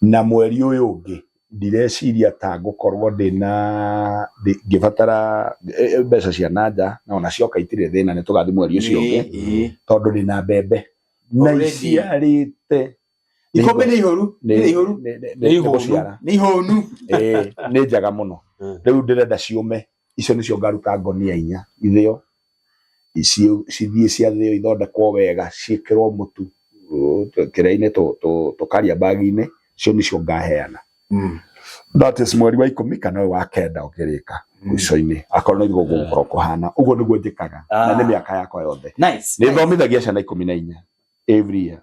Na mweri ũyũ ũngĩ ndireciria ta ngũkorwo ndĩna ngĩbatara mbeca cia nanja, na ona cioka itirĩ thĩna, nĩ tũgathiĩ mweri ũcio ũngĩ, tondũ ndĩna mbembe na Already. iciarĩte. Ikombe nĩ ihoru, nĩ ihoru. Nĩ ihũnu. Gũciara. Nĩ ihũnu. Ĩĩ, nĩ njega mũno. Rĩu ndĩrenda ciũme, icio nĩcio ngaruta ngonia inya ithĩo, cithiĩ ciathĩo, ithondekwo wega, ciĩkĩrwo mũtu kĩrĩa-inĩ, tũkaria bag-inĩ, icio nĩcio ngaheana. That is mweri wa 10 kana ũyũ wa 9 ũkĩrĩka mũico-inĩ, akorwo nĩ nĩguo gũgũkorwo kũhana ũguo, nĩguo njĩkaga na nĩ mĩaka yakwa yothe. Nice. Nĩ thomithagia ciana 14 every year.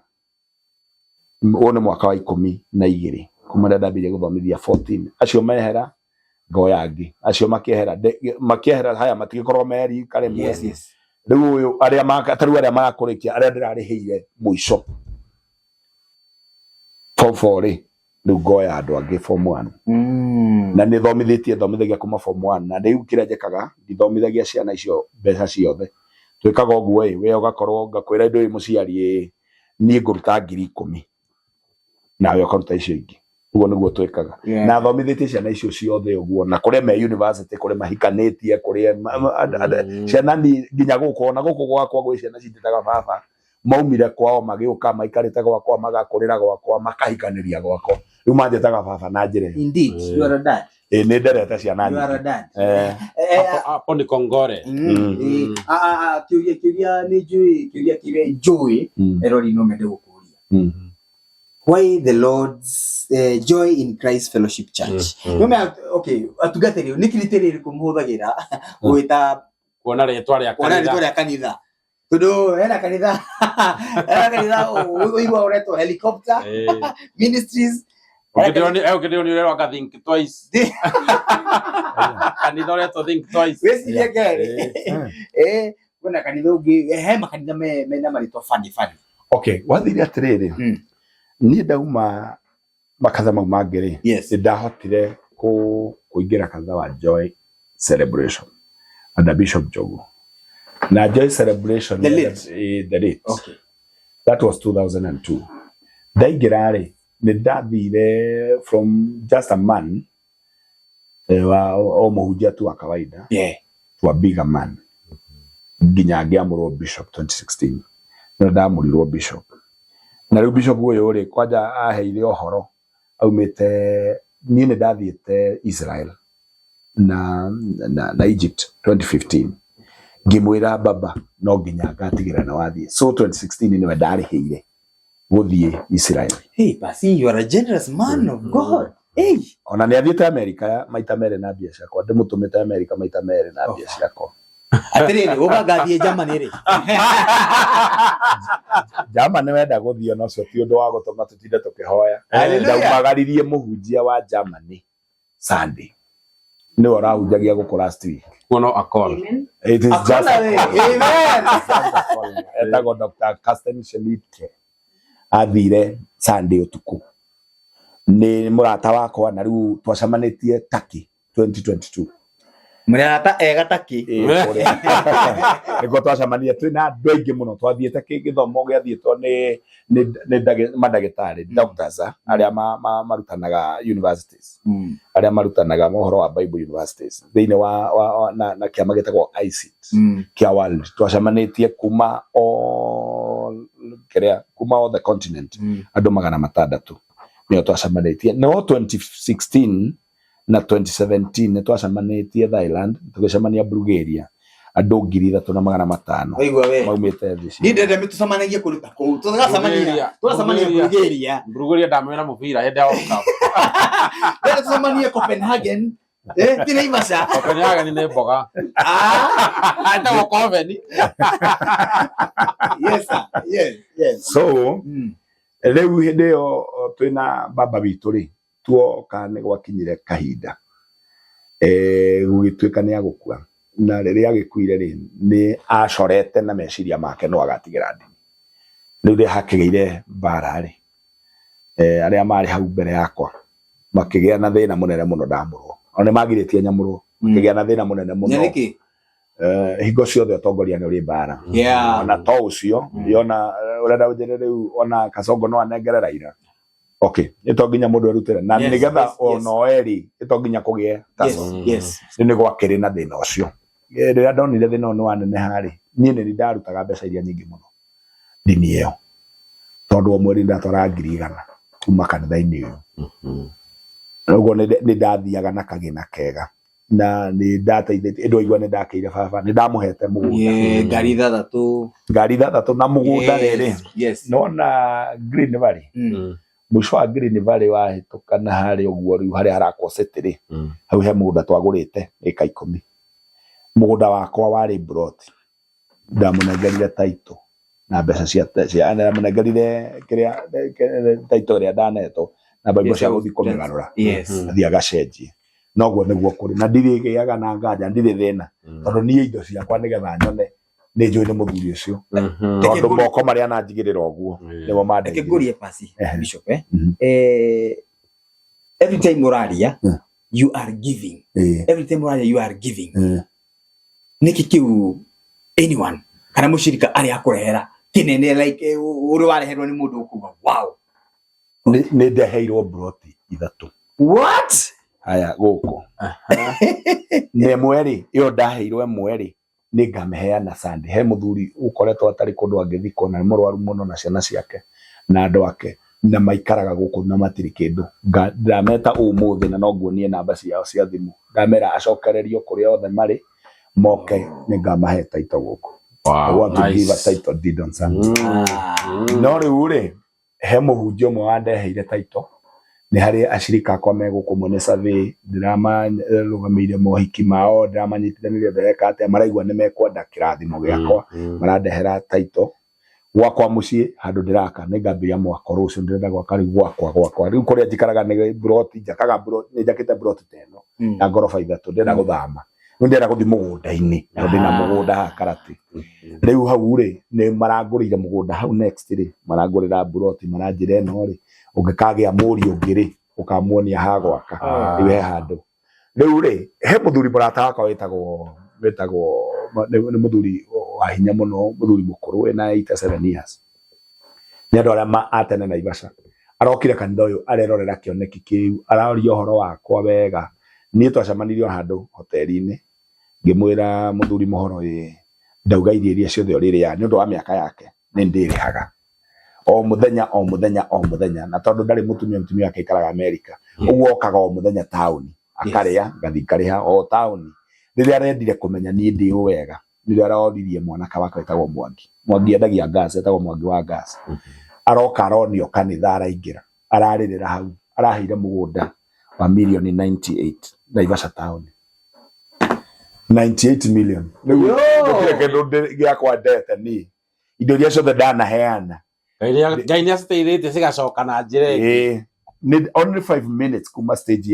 Ũyũ nĩ mwaka wa 12 kuma rĩrĩa ndambirie gũthomithia 14. Acio mehera, ngoya angĩ, acio makĩehera, haya matigĩkorwo merika rĩmwe. Rĩu ũyũ arĩa ta rĩu arĩa marakũrĩkia, arĩa ndĩrarĩhĩire mũico form 4 rĩ, rĩu ngoya andũ angĩ form 1. Na nĩ thomithĩtie, thomithagia kuma form 1, na rĩu kĩrĩa njĩkaga, ndithomithagia ciana icio mbeca ciothe. Twĩkaga ũguo ĩ, we ũgakorwo ngakwĩra ndũĩ mũciari ĩ, niĩ ngũruta 10,000 nawe ũkaruta icio ingĩ. Ũguo nĩguo twĩkaga. Na thomithĩtie ciana icio ciothe ũguo, na kũrĩa me university, kũrĩa mahikanĩtie, kũrĩa ciana ni nginya gũkũ, ona gũkũ gwakwa gwĩ ciana cinjĩtaga baba, maumire kwao magĩũka maikarĩte gwakwa, magakũrĩra gwakwa, makahikanĩria gwakwa, rĩu manjĩtaga baba na njĩra ĩyo. Indeed, you are a dad. Ĩ, nĩ nderete ciana You are a nyingĩ. Dad. Hapo ni kongore. Kĩũria nĩ njũĩ, kĩũria kĩrĩa njũĩ erori no mende gũkũria. Why the Lord's Joy in Christ Fellowship Church? Nĩũmenya, okay, atungatĩri nĩ criteria ĩrĩkũ mũhũthagĩra gwĩta Kuona rĩtwa rĩa kuona rĩtwa kanitha. Rĩa kanitha, tondũ hena kanitha ũigua ũretwo Helicopter Ministries. Ũngĩndĩrwo nĩ ũrerwo anga Think Twice. Kanitha ũretwo Think Twice. Wĩcirie kerĩ. Kwĩna kanitha ũngĩ, he makanitha mena marĩtwa funny funny. Okay, wathire atĩrĩrĩ, niĩ ndauma makanitha mau mangĩ rĩ, nĩ ndahotire kũingĩra kanitha wa Joy Celebration under Bishop Njogu, na Joy Celebration The late? The late. That was 2002 ndaingĩra rĩ, nĩ ndathire from just a man wa o mũhunjia tu wa kawaida to a bigger man, nginya ngĩamũrwo bishop 2016. Nĩ ndamũrirwo bishop, na rĩu bishop ũyũ rĩ, kwanja aheire ũhoro aumĩte, niĩ nĩ ndathiĩte Israel na Egypt 2015, ngĩmwĩra, "Baba, no nginya ngatigĩra na wathiĩ." So 2016 nĩwe ndarĩhĩire gũthiĩ Israel. Hey, Pasi, you are a generous man of God. Hey. Ona nĩ athiĩte Amerika maita merĩ na mbia ciakwa, ndĩmũtũmĩte Amerika maita merĩ na mbia ciakwa. Atĩrĩrĩ, ũka ngathiĩ Germany rĩ? Germany wenda gũthiĩ, ona ũcio ti ũndũ wa gũtũma tũtinde tũkĩhoya. Hallelujah. Ndaumagaririe mũhunjia wa Germany Sunday, nĩwe ũrahunjagia gũkũ last week. Kuo no a call. It is just Akona a we. call. Amen. Just a call. Etagwo Dr. Carsten Schmidt, athire Sunday ũtukũ, nĩ mũrata wakwa, na rĩu twacemanĩtie Turkey 2022. Mũrata ega taki. Ĩĩ, kũrĩa nĩkuo twacemania twĩna andũ aingĩ mũno, twathiĩte gĩthomo gĩathiĩtwo nĩ mandagĩtarĩ, doctors, arĩa marutanaga universities, arĩa marutanaga ũhoro wa Bible universities thĩinĩ wa na kĩama gĩtagwo ICIT kĩa world. Twacemanĩtie kuma o Kĩrĩa kuma all the continent, andũ 600 nĩo twacemanĩtie. No 2016 na 2017 nĩ twacemanĩtie Thailand, tũgĩcemania Bulgaria, andũ 3500 Waigua we. maumĩte thĩ Niĩ ciothe. ndĩrenda mĩtũcemanagie kũndũ ta kũu. Tũgacemania. Bulgaria. Tũgacemania Bulgaria. Bulgaria. Bulgaria ndamwĩra mũbira hĩndĩ ya World Cup. Ndĩrenda tũcemanie Copenhagen. Eh, ti Naivasha. Copenhagen nĩ mboga. Ah, Ĩtagwo Coven. yes sir. Yes, yes. So rĩu hĩndĩ ĩyo twĩna baba witũ rĩ, tuoka nĩ gwakinyire kahinda gũgĩtuĩka nĩ agũkua, na rĩrĩa agĩkuire rĩ, nĩ acorete na meciria make no agatigĩra ndini. Rĩu rĩrĩa hakĩgĩire mbara rĩ, arĩa marĩ hau mbere yakwa makĩgĩa na thĩna mũnene mũno ndamũrwo, ona nĩ magirĩtie nyamũrwo, makĩgĩa na thĩna mũnene mũno. Nĩ nĩkĩ? Hingo ciothe ũtongoria nĩ ũrĩ mbara. Ona to ũcio, yona ũrenda ũnjĩre rĩu ona Kasongo no anengere Raila, okay, nĩ to nginya mũndũ erutĩre na nĩgetha ona erĩ nĩ to nginya kũgĩe tussle. Rĩu nĩ gwakĩrĩ na thĩna ũcio. Rĩrĩa ndonire thĩna ũyũ nĩ waneneha rĩ, niĩ nĩ ndarutaga mbeca iria nyingĩ mũno ndini ĩyo, tondũ o mweri ndatwaraga 100,000 kuma kanitha-inĩ ũyũ. Ũguo nĩ ndathiaga na kagĩna kega na nĩ ndateithĩtie ĩndũ waigua nĩ ndakĩire baba, nĩ ndamũhete mũgũnda. Yeah, ngari ithathatũ. Ngari ithathatũ na mũgũnda rĩrĩ. Nona Green Valley, mũico wa Green Valley wahĩtũka na harĩa ũguo rĩu harĩa harakwo city rĩ, hau he mũgũnda twagũrĩte ĩka 10. Mũgũnda wakwa warĩ plot, ndamũnengerire title na mbeca cia ndamũnengerire kĩrĩa title ĩrĩa ndanetwo na baibũ cia gũthiĩ kũmĩgarũra, athiĩ agacenjie. Noguo nĩguo kũrĩ na ndirĩgĩaga na nganja, ndirĩ thĩna, tondũ niĩ indo ciakwa nĩgetha nyone nĩ njũĩ nĩ mũthuri ũcio, tondũ moko marĩa ananjigĩrĩra ũguo nĩmo Reke mandeithia. ngũrie pasi, Bishop, eh? Every time ũraria, you are giving. Every time ũraria, you are giving. Nĩkĩ kĩu anyone kana mũcirika arĩa akũrehera kĩnene like ũrĩ wareherwo nĩ mũndũ ũkuga wow? Nĩ ndeheirwo broti ithatũ. What? Haya gũkũ na ĩmwe rĩ, ĩyo ndaheirwo ĩmwe rĩ, nĩ ngamĩheana Sunday. He mũthuri ũkoretwo atarĩ kũndũ angĩthikwo na nĩ mũrwaru mũno na ciana ciake na andũ ake na maikaraga gũkũ na matirĩ kĩndũ. Ndameta ũmũthĩ na no nguonie namba ciao cia thimũ, ndamera acokererio kũrĩa othe marĩ moke, nĩ ngamahe title gũkũ. I want to give a title deed on Sunday. No rĩu rĩ, he mũhunjia ũmwe wandeheire title, nĩ harĩ acirika akwa me gũkũ mwene survey, ndĩramarũgamĩire mohiki mao, ndĩramanyitithanĩria, ndĩreka atĩa, maraigua nĩ mekwenda kĩrathimo gĩakwa, marandehera title gwakwa mũciĩ handũ ndĩraka. Nĩ ngambĩrĩria mwako rũciũ, ndĩrenda gwaka rĩu gwakwa rĩu kũrĩa njikaraga nĩ broti, njakaga broti, nĩ njakĩte broti ta ĩno ya ngoroba ithatũ. Ndĩrenda gũthama rĩu, ndĩrenda gũthiĩ mũgũnda-inĩ tondũ ndĩna mũgũnda haha Karati. Rĩu hau rĩ, nĩ marangũrĩire mũgũnda hau next rĩ, marangũrĩra broti, maranjĩra ĩno rĩ, ũngĩkagĩa mũriũ ũngĩ rĩ, ũkamuonia ha gwaka. Rĩu he handũ rĩu rĩ, he mũthuri mũrata wakwa wĩtagwo nĩ mũthuri wa hinya mũno, mũthuri mũkũrũ wĩna 87 years, nĩ andũ arĩa a tene Naivasha. Arokire kanitha ũyũ, arerorera kĩoneki kĩu, araria ũhoro wakwa wega. Niĩ twacemanirie o handũ hoteri-inĩ, ngĩmwĩra, mũthuri mũhoro ĩ, ndauga irio iria ciothe ũrĩrĩaga nĩ ũndũ wa mĩaka yake nĩ ndĩrĩhaga o mũthenya o mũthenya o mũthenya, na tondũ ndarĩ mũtumia, mũtumia wake aikaraga Amerika, ũguo okaga o mũthenya taũni akarĩa, ngathiĩ ngarĩha o taũni. Rĩrĩa arendire kũmenya niĩ ndĩ ũ wega, rĩrĩa aroririe mwanake wake wĩtagwo Mwangi, Mwangi endagia gas, etagwo Mwangi wa gas, aroka aronio kanitha, araingĩra, ararĩrĩra hau. Araheire mũgũnda wa mirioni 98 Naivasha town, 98 million. Rĩu gũtirĩ kĩndũ gĩakwa ndete niĩ, indo iria ciothe ndanaheana. Ngai nĩ aciteithĩtie cigacoka na njĩra ĩngĩ. Ĩĩ, nĩ only 5 minutes kuma stage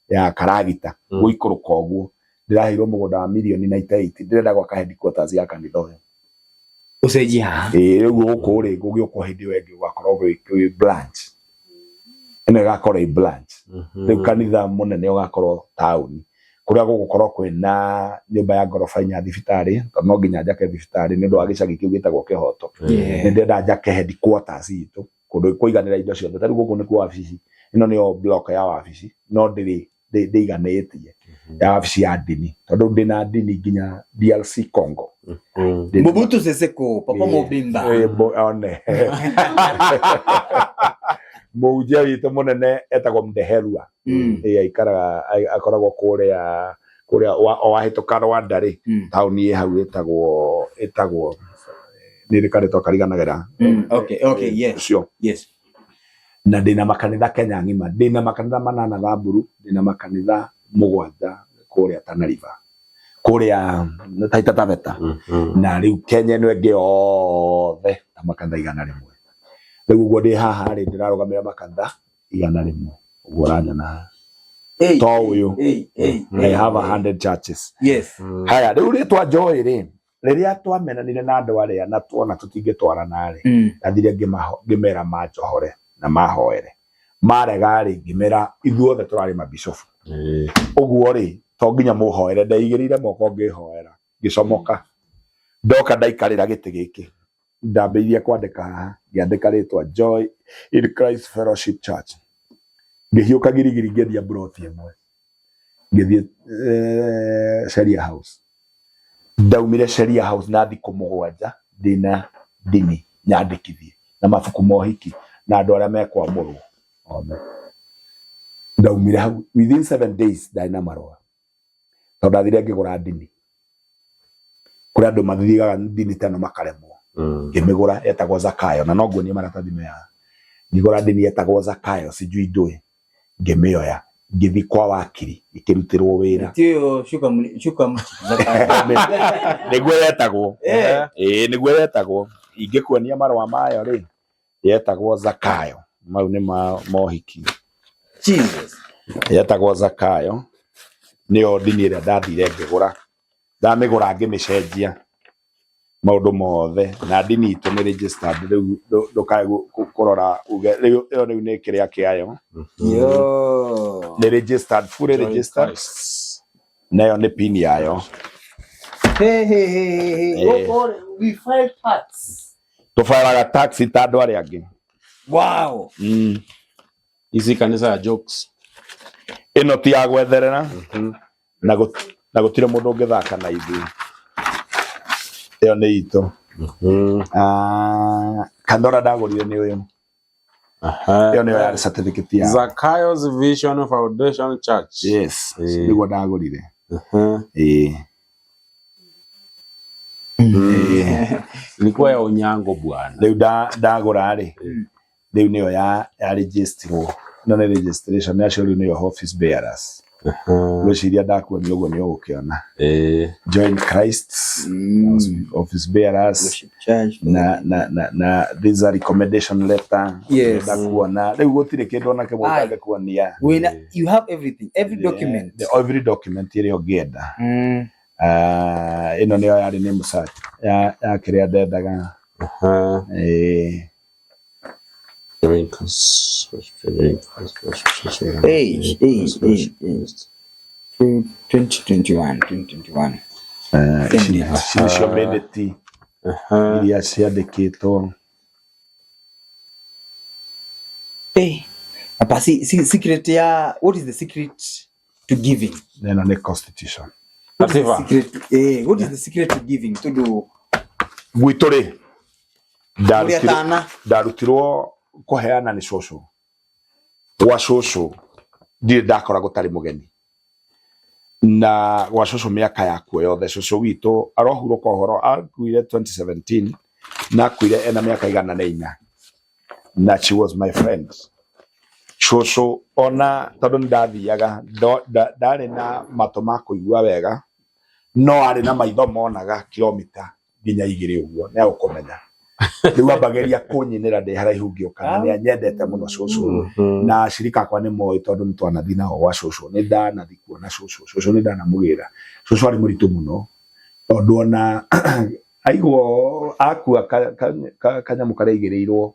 ya karagita gũikũrũka ũguo, ndĩraheirwo mũgũnda wa mirioni 98. Ndĩrenda gwaka headquarters ya kanitha ũyũ. Ũcenjie haha. Ĩĩ, rĩu gũkũ rĩ, gũgĩũkwo hĩndĩ ĩyo ĩngĩ gũgakorwo gwĩ branch ĩno, ĩgakorwo ĩ branch. Rĩu kanitha mũnene ũgakorwo taũni kũrĩa gũgũkorwo kwĩna nyũmba ya ngoroba inya, thibitarĩ, tondũ no nginya njake thibitarĩ nĩ ũndũ wa gĩcagi kĩu gĩtagwo Kĩhoto. Nĩ ndĩrenda njake headquarters itũ kũndũ kũiganĩra indo ciothe. Ta rĩu gũkũ nĩkuo wabici, ĩno nĩyo block ya wabici, no ndĩrĩ ndĩiganĩtie. Ya wabici ya ndini, tondũ ndĩna ndini nginya DRC Congo. Mobutu Sese Seko papa Mobimba. One mũhunjia witũ mũnene etagwo Mdeherua. Ĩ, aikaraga akoragwo kũrĩa kũrĩa o wahĩtũka Rwanda rĩ, taũni ĩ hau ĩtagwo nĩ rĩ karĩtwa kariganagĩra. Okay, yes. Ũcio. Na ndĩna makanitha Kenya ng'ima, ndĩna makanitha 8 Thamburu, ndĩna makanitha 7 kũrĩa Tana River, kũrĩa Taita Taveta, na rĩu Kenya ĩno ĩngĩ yothe ta makanitha 100. Rĩu ũguo ndĩ haha rĩ, ndĩrarũgamĩrĩra makanitha 100 ũguo ũranyona haha. Hey, To ũyũ. hey, hey, I have 100 churches. Haya, rĩu rĩtwa Joy rĩ, rĩrĩa twamenanire na andũ arĩa na tuona tũtingĩtwarana rĩ, ndathire ngĩmera manjohore na mahoere. Marega rĩ, ngĩmera ithuothe tũrarĩ mabishofu. Ũguo rĩ, to nginya mũhoere, ndeigĩrĩire moko ngĩhoera, ngĩcomoka. Ndoka ndaikarĩra gĩtĩ gĩkĩ. Ndambĩrĩirie kwandĩka haha, ngĩandĩka rĩtwa Joy in Christ Fellowship Church. Ngĩhiũka girigiri ngĩendia mburoti ĩmwe. Ngĩthiĩ Sheria House. Ndaumire Sheria House na thikũ 7 ndĩna ndini nyandĩkithie na mabuku ma ũhiki na andũ arĩa mekwamũrwo othe. Ndaumire hau within 7 days ndarĩ na marũa, tondũ ndathire ngĩgũra ndini. Kũrĩ andũ mathiaga ndini ta ĩno makaremwo. Ngĩmĩgũra yetagwo Zakayo, na no nguonie maratathi me haha. Ngĩgũra ndini yetagwo Zakayo, sijui ndũĩ, ngĩmĩoya ngĩthiĩ kwa wakiri ĩkĩrutĩrwo wĩra. Tio shuka shuka Zakayo. Nĩguo yetagwo. Ĩĩ nĩguo yetagwo. Ingĩkuonia marũa mayo rĩ, yetagwo Zakayo. Mau nĩ ma mohiki. Jesus. Yetagwo Zakayo. Nĩyo ndini ĩrĩa ndathire ngĩgũra. Ndamĩgũra ngĩmĩcenjia maũndũ mothe, na ndini itũ nĩ registered rĩu, ndũkae kũrora uge rĩu ĩyo rĩu nĩ kĩrĩa kĩayo. Yo. Nĩ registered, fully registered. Nayo nĩ pin yayo. Hey, hey, hey, hey, hey. Oh, oh, we file tax. Tũbaraga tax ta andũ arĩa angĩ. Wow. Ici kanitha ya jokes. Ĩno ti ya gwetherera. Na gũtirĩ mũndũ ũngĩthaka na ithuĩ. Ĩyo nĩ itũ. Kanitha ũrĩa ndagũrire nĩ ũyũ. Ĩyo nĩyo yarĩ certificate ya Zakayo's Vision Foundation Church. Yes. Nĩguo ndagũrire. Ilikuwa ya Onyango bwana. Rĩu ndagũra rĩ, rĩu nĩyo ya registrwo. Ĩno nĩ registration, acio rĩu nĩyo office bearers. Ngwĩciria ndakuonia ũguo nĩ ũgũkĩona. Join Christ, office bearers. Worship church. Na, na, na, na this is a recommendation letter. Yes. Ndakuona. Rĩu gũtirĩ kĩndũ ona kĩmwe Aye. ũtangĩkuonia. Wĩna, you have everything, every document. The, every document ĩrĩa ũngĩenda. Ĩno nĩyo yarĩ name search ya kĩrĩa ndendaga. Hey, hey, hey, hey. 2021, 2021. Ici nĩcio minute iria ciandĩkĩtwo. Hey. Apa, si, si, secret ya, what is the secret to giving? Ĩno nĩ constitution. What is the Katiba. secret, what is the secret to giving? Tondu Gwitũ rĩ, Ũrĩa tana. ndarutirwo kũheana nĩ cũcũ. Gwa cũcũ ndirĩ ndakora gũtarĩ mũgeni. Na gwa cũcũ mĩaka yakuo yothe, cũcũ witũ arohurũka ũhoro, akuire 2017 na akuire ena mĩaka 104. Na she was my friend. Cũcũ ona tondũ nĩ ndathiaga, ndarĩ na matũ ma kũigua wega, no arĩ na maitho monaga kilomita nginya 2 ũguo, nĩ agũkũmenya. Rĩu ambagĩria kũnyinĩra ndĩ haraihu ngĩũka, na nĩ anyendete mũno cũcũ. Na acirika akwa nĩ moĩ tondũ nĩ twanathi nao gwa cũcũ, nĩ ndanathi kuona cũcũ, cũcũ nĩ ndanamũgĩra. Cũcũ arĩ mũritũ mũno, tondũ ona aigwo akua kanyamũ karĩa aigĩrĩirwo,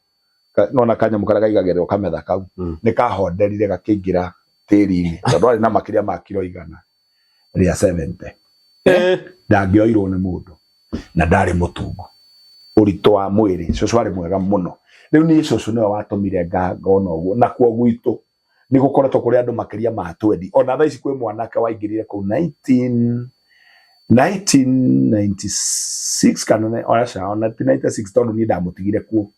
nona kanyamũ karĩa kaigagĩrĩrwo kametha kau, nĩ kahonderire gakĩingĩra tĩri-inĩ, tondũ arĩ na makĩria ma kiro igana rĩa 70. Ndangĩoirwo nĩ mũndũ, na ndarĩ mũtungu. Ũritũ wa mwĩrĩ, cũcũ arĩ mwega mũno. Rĩu niĩ cũcũ nĩwe watũmire ngona ũguo, na kuo gwitũ Nĩ gũkoretwo kũrĩ andũ makĩria ma 20. Ona thaa ici kwĩ mwanake waingĩrire kũu 19 1996 kana aca, ona ti 96, tondũ niĩ ndamũtigire kuo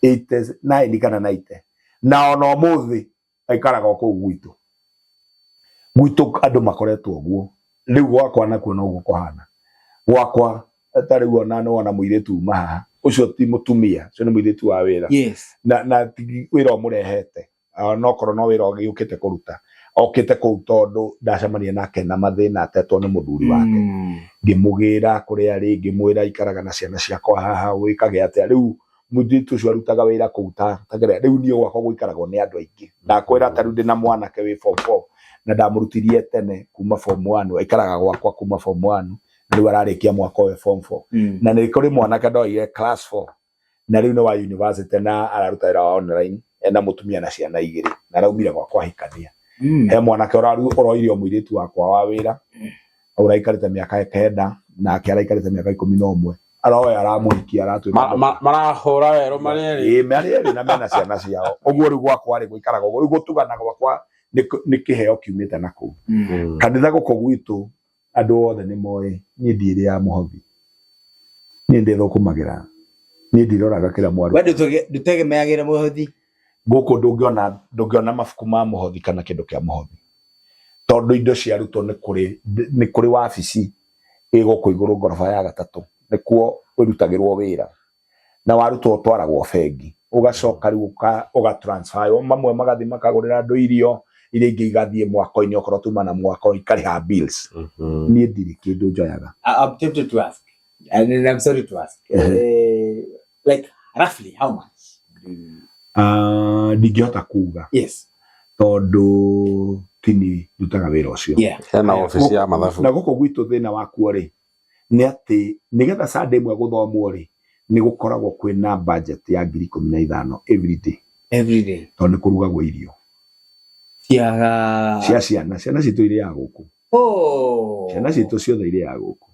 89 kana 90, na ona ũmũthĩ aikaraga o kũu gwitũ. Gwitũ andũ makoretwo ũguo. Rĩu gwakwa nakuo noguo kũhana. Gwakwa ta rĩu ona nĩ wona mũirĩtu uma haha, ũcio ti mũtumia, ũcio nĩ mũirĩtu wa wĩra. Na ti wĩra ũmũrehete, no korwo no wĩra ũgĩũkĩte kũruta, okĩte kũu tondũ ndacemania nake na mathĩna, atetwo nĩ mũthuri wake. Ngĩmũgĩra kũrĩa arĩ, ngĩmwĩra ikaraga na ciana ciakwa haha, wĩkage atĩa. Rĩu mũirĩtu ũcio arutaga wĩra kũu ta kĩrĩa. Rĩu niĩ gwakwa gũikaragwo nĩ andũ aingĩ. Ndakwĩra ta rĩu ndĩna mwanake wĩ form 4, na ndamũrutirie tene kuma form 1, aikaraga gwakwa kuma form 1, na rĩu ararĩkia mwaka ũyũ form 4. Na nĩ kũrĩ mwanake ndoire class 4, na rĩu nĩ wa university na araruta wĩra wa online, ena mũtumia na ciana igĩrĩ, na araumire gwakwa ahikania. He mwanake ũroire o mũirĩtu wakwa wa wĩra, ũraikarĩte mĩaka 9, nake araikarĩte mĩaka 11, aroya aramũhikia, aratuĩka Marahũra werũ marĩ erĩ. Ĩĩ, marĩ erĩ na mena ciana ciao. Ũguo rĩu gwakwa rĩ gũikaraga ũguo. Rĩu gũtugana gwakwa nĩ kĩheo kiumĩte na kũu. Kanitha gũkũ gwitũ andũ othe nĩ moĩ niĩ ndirĩaga mũhothi, niĩ ndĩthũkũmagĩra, niĩ ndiroraga kĩrĩa mwaruta. We ndũtegemeagĩra mũhothi? Gũkũ ndũngĩona mabuku ma mũhothi kana kĩndũ kĩa mũhothi, tondũ indo ciarutwo nĩ kũrĩ wabici ĩ gũkũ igũrũ ngoroba ya gatatũ, nĩkuo ĩrutagĩrwo wĩra, na warutwo ũtwaragwo bengi, ũgacoka rĩu ũga transfer, mamwe magathiĩ makagũrĩra andũ irio, iria ingĩ igathiĩ mwako-inĩ, okorwo tuma na mwako ikarĩha bills. Niĩ ndirĩ kĩndũ njoyaga. I'm tempted to ask, and I'm sorry to ask. Like roughly how much? Ndingĩhota kuga tondũ tini ndutaga wĩra ũcio. Hena obici ya mathabu. Na gũkũ gwitũ thĩna wakuo rĩ nĩ atĩ nĩgetha Sunday ĩmwe gũthomwo rĩ, nĩ gũkoragwo kwĩna budget ya 15,000 every day. Every day. Tondũ nĩ kũrugagwo irio Cia cia ciana. Ciana citũ irĩaga gũkũ. Ciana citũ ciothe irĩaga gũkũ,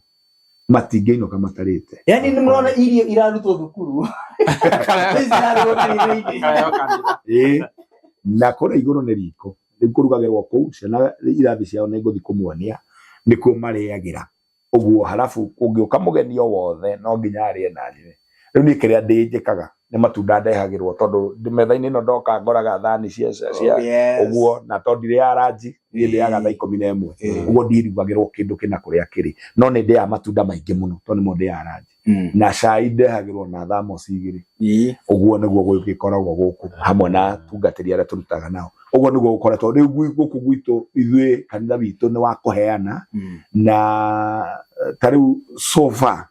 matingĩinũka matarĩte. Yani nĩ mũrona irio irarutwo thukuru cirarugwo kanitha-inĩ. Kareheo kanitha. Ĩĩ, na kũrĩa igũrũ nĩ riko, rĩu kũrugagĩrwo kũu. Ciana irathi ciao nĩ ngũthiĩ kũmuonia, nĩkuo marĩagĩra ũguo. Halafu kũngĩũka mũgeni o wothe no nginya arĩe na anyue. Rĩu niĩ kĩrĩa ndĩnjĩkaga nĩ matunda ndehagĩrwo, tondũ metha-inĩ ĩno ndoka ngoraga thani cia ũguo, na tondũ ndirĩaga ranji, niĩ ndĩaga thaa 11, ũguo ndirugagĩrwo kĩndũ kĩna kũrĩa kĩrĩ, no nĩ ndĩaga matunda maingĩ mũno tondũ nĩmo ndĩaga ranji. Na cai ndehagĩrwo na thamosi igĩrĩ. Ũguo nĩguo gũgĩkoragwo gũkũ hamwe na tungatĩri arĩa tũrutaga nao. Ũguo nĩguo gũkoretwo rĩu gũkũ gwitũ. Ithuĩ kanitha witũ nĩ wa kũheana, na ta rĩu so far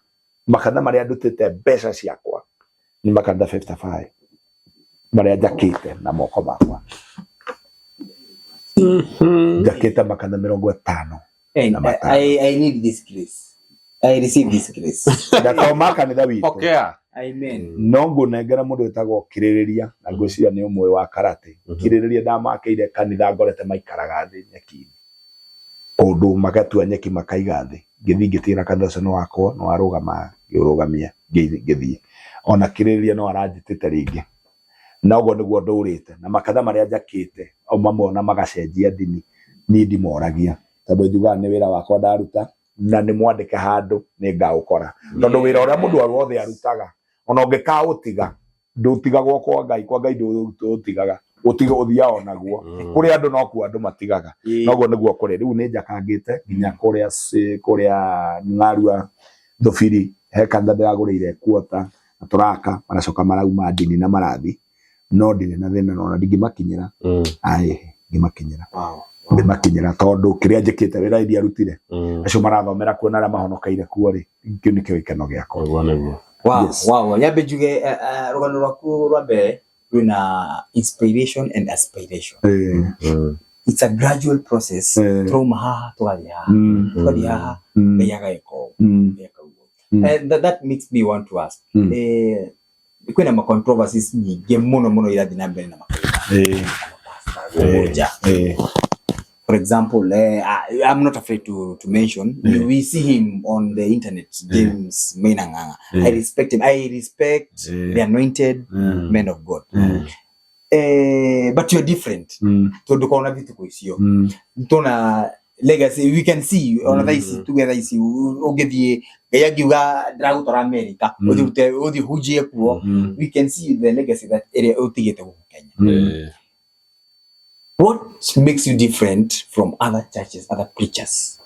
makanitha marĩa ndutĩte mbeca ciakwa nĩ makanitha 55 marĩa njakĩte na moko makwa. Njakĩte makanitha 55. And Na matano. I need this grace. I receive this grace. Na to ma kanitha witũ. Pokea. Amen. No ngũnengera mũndũ wĩtagwo Kĩrĩrĩria, na ngwĩciria nĩ ũmwe wa karate. Kĩrĩrĩria ndamakĩire kanitha ngorete maikaraga thĩ nyeki-inĩ kũndũ, magatua nyeki makaiga thĩ. Ngĩthiĩ ngĩtigĩra kanitha ũcio nĩ wakwo, nĩ warũgama, ngĩũrũgamia, ngĩthiĩ. Ona Kĩrĩrĩria no aranjĩtĩte rĩngĩ, na ũguo nĩguo ndũrĩte. Na makanitha marĩa njakĩte o mamwe ona magacenjia ndini, niĩ ndimoragia, tondũ njugaga nĩ wĩra wakwa ndaruta, na nĩ mwandĩke handũ nĩ ngaũkora, tondũ wĩra ũrĩa mũndũ o wothe arutaga, ona ũngĩkaũtiga, ndũtigagwo kwa Ngai. Kwa Ngai ndũtigaga, ũtiga ũthiaga onaguo. Kũrĩ andũ no kuo andũ matigaga. Noguo nĩguo kũrĩ. Rĩu nĩ njakangĩte nginya kũrĩa kũrĩa Ng'arua Thũbiri, he kanitha ndĩragũrĩire kuota na tũraka, maracoka marauma ndini na marathi, no ndirĩ na thĩna, ona ndingĩmakinyĩra. Aĩ, ngĩmakinyĩra, ngĩmakinyĩra, tondũ kĩrĩa njĩkĩte, wĩra ndiarutire, acio marathomera kuo na arĩa mahonokeire kuo rĩ, kĩu nĩkĩo gĩkeno gĩakwa. Ũguo nĩguo. Wow. Nyambe njuge rũgano rwaku rwa mbere rwĩna inspiration and aspiration. It's a gradual process. Tũrauma haha tũgathiĩ haha, tũgathiĩ haha, Ngai agagĩka ũguo, Ngai agĩka ũguo. And that makes me want to ask, kwĩna ma controversies nyingĩ mũno mũno irathiĩ na mbere na makanitha gũkũ nja. For example, I'm not afraid to mention, we see him on the internet, James Maina Ng'ang'a. I respect him. I respect the anointed men of God. But you're different tondu korwo na thituko icio tona legacy we can see ona thaa ici tuge thaa ici ũngĩthiĩ Ngai angiuga ndĩragũtwara America, ũthiĩ ũthiĩ ũhunjie kuo, we can see the legacy that ĩrĩa ũtigĩte gũkũ Kenya. What makes you different from other churches, other preachers?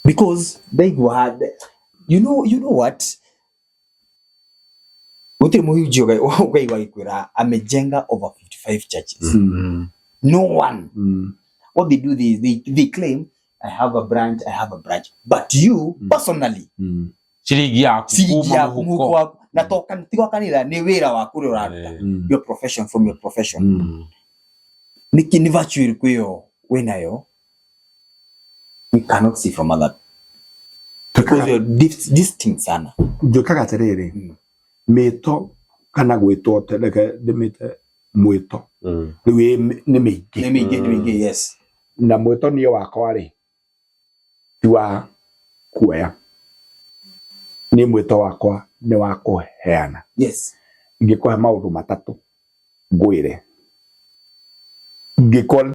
Because ndaigua, you know what, gũtirĩ mũhunjia ũkaigua agĩkwĩra amejenga over 55 churches. No one. What they do is they claim, "I have a branch, I have a branch," but you personally, Ciringi yaku ciringi kuma yaku mũhuko mũhuko. Waku na to ti gwa kanitha, nĩ wĩra waku ũrĩa ũraruta, your profession, from your profession. Nĩkĩ, nĩ virtue ĩrĩkũ ĩyo wĩnayo we cannot see from other, because you're distinct sana? Njũkaga atĩrĩrĩ, mĩto kana gwĩtwo, reke ndĩmĩte mwĩto rĩu nĩ mĩingĩ. Nĩ mĩingĩ, nĩ mĩingĩ, yes. Na mwĩto niĩ wakwa rĩ, ti wa kuoya, niĩ mwĩto wakwa nĩ wa kũheana. Ingĩkũhe maũndũ matatũ ngwĩre ngĩkorwo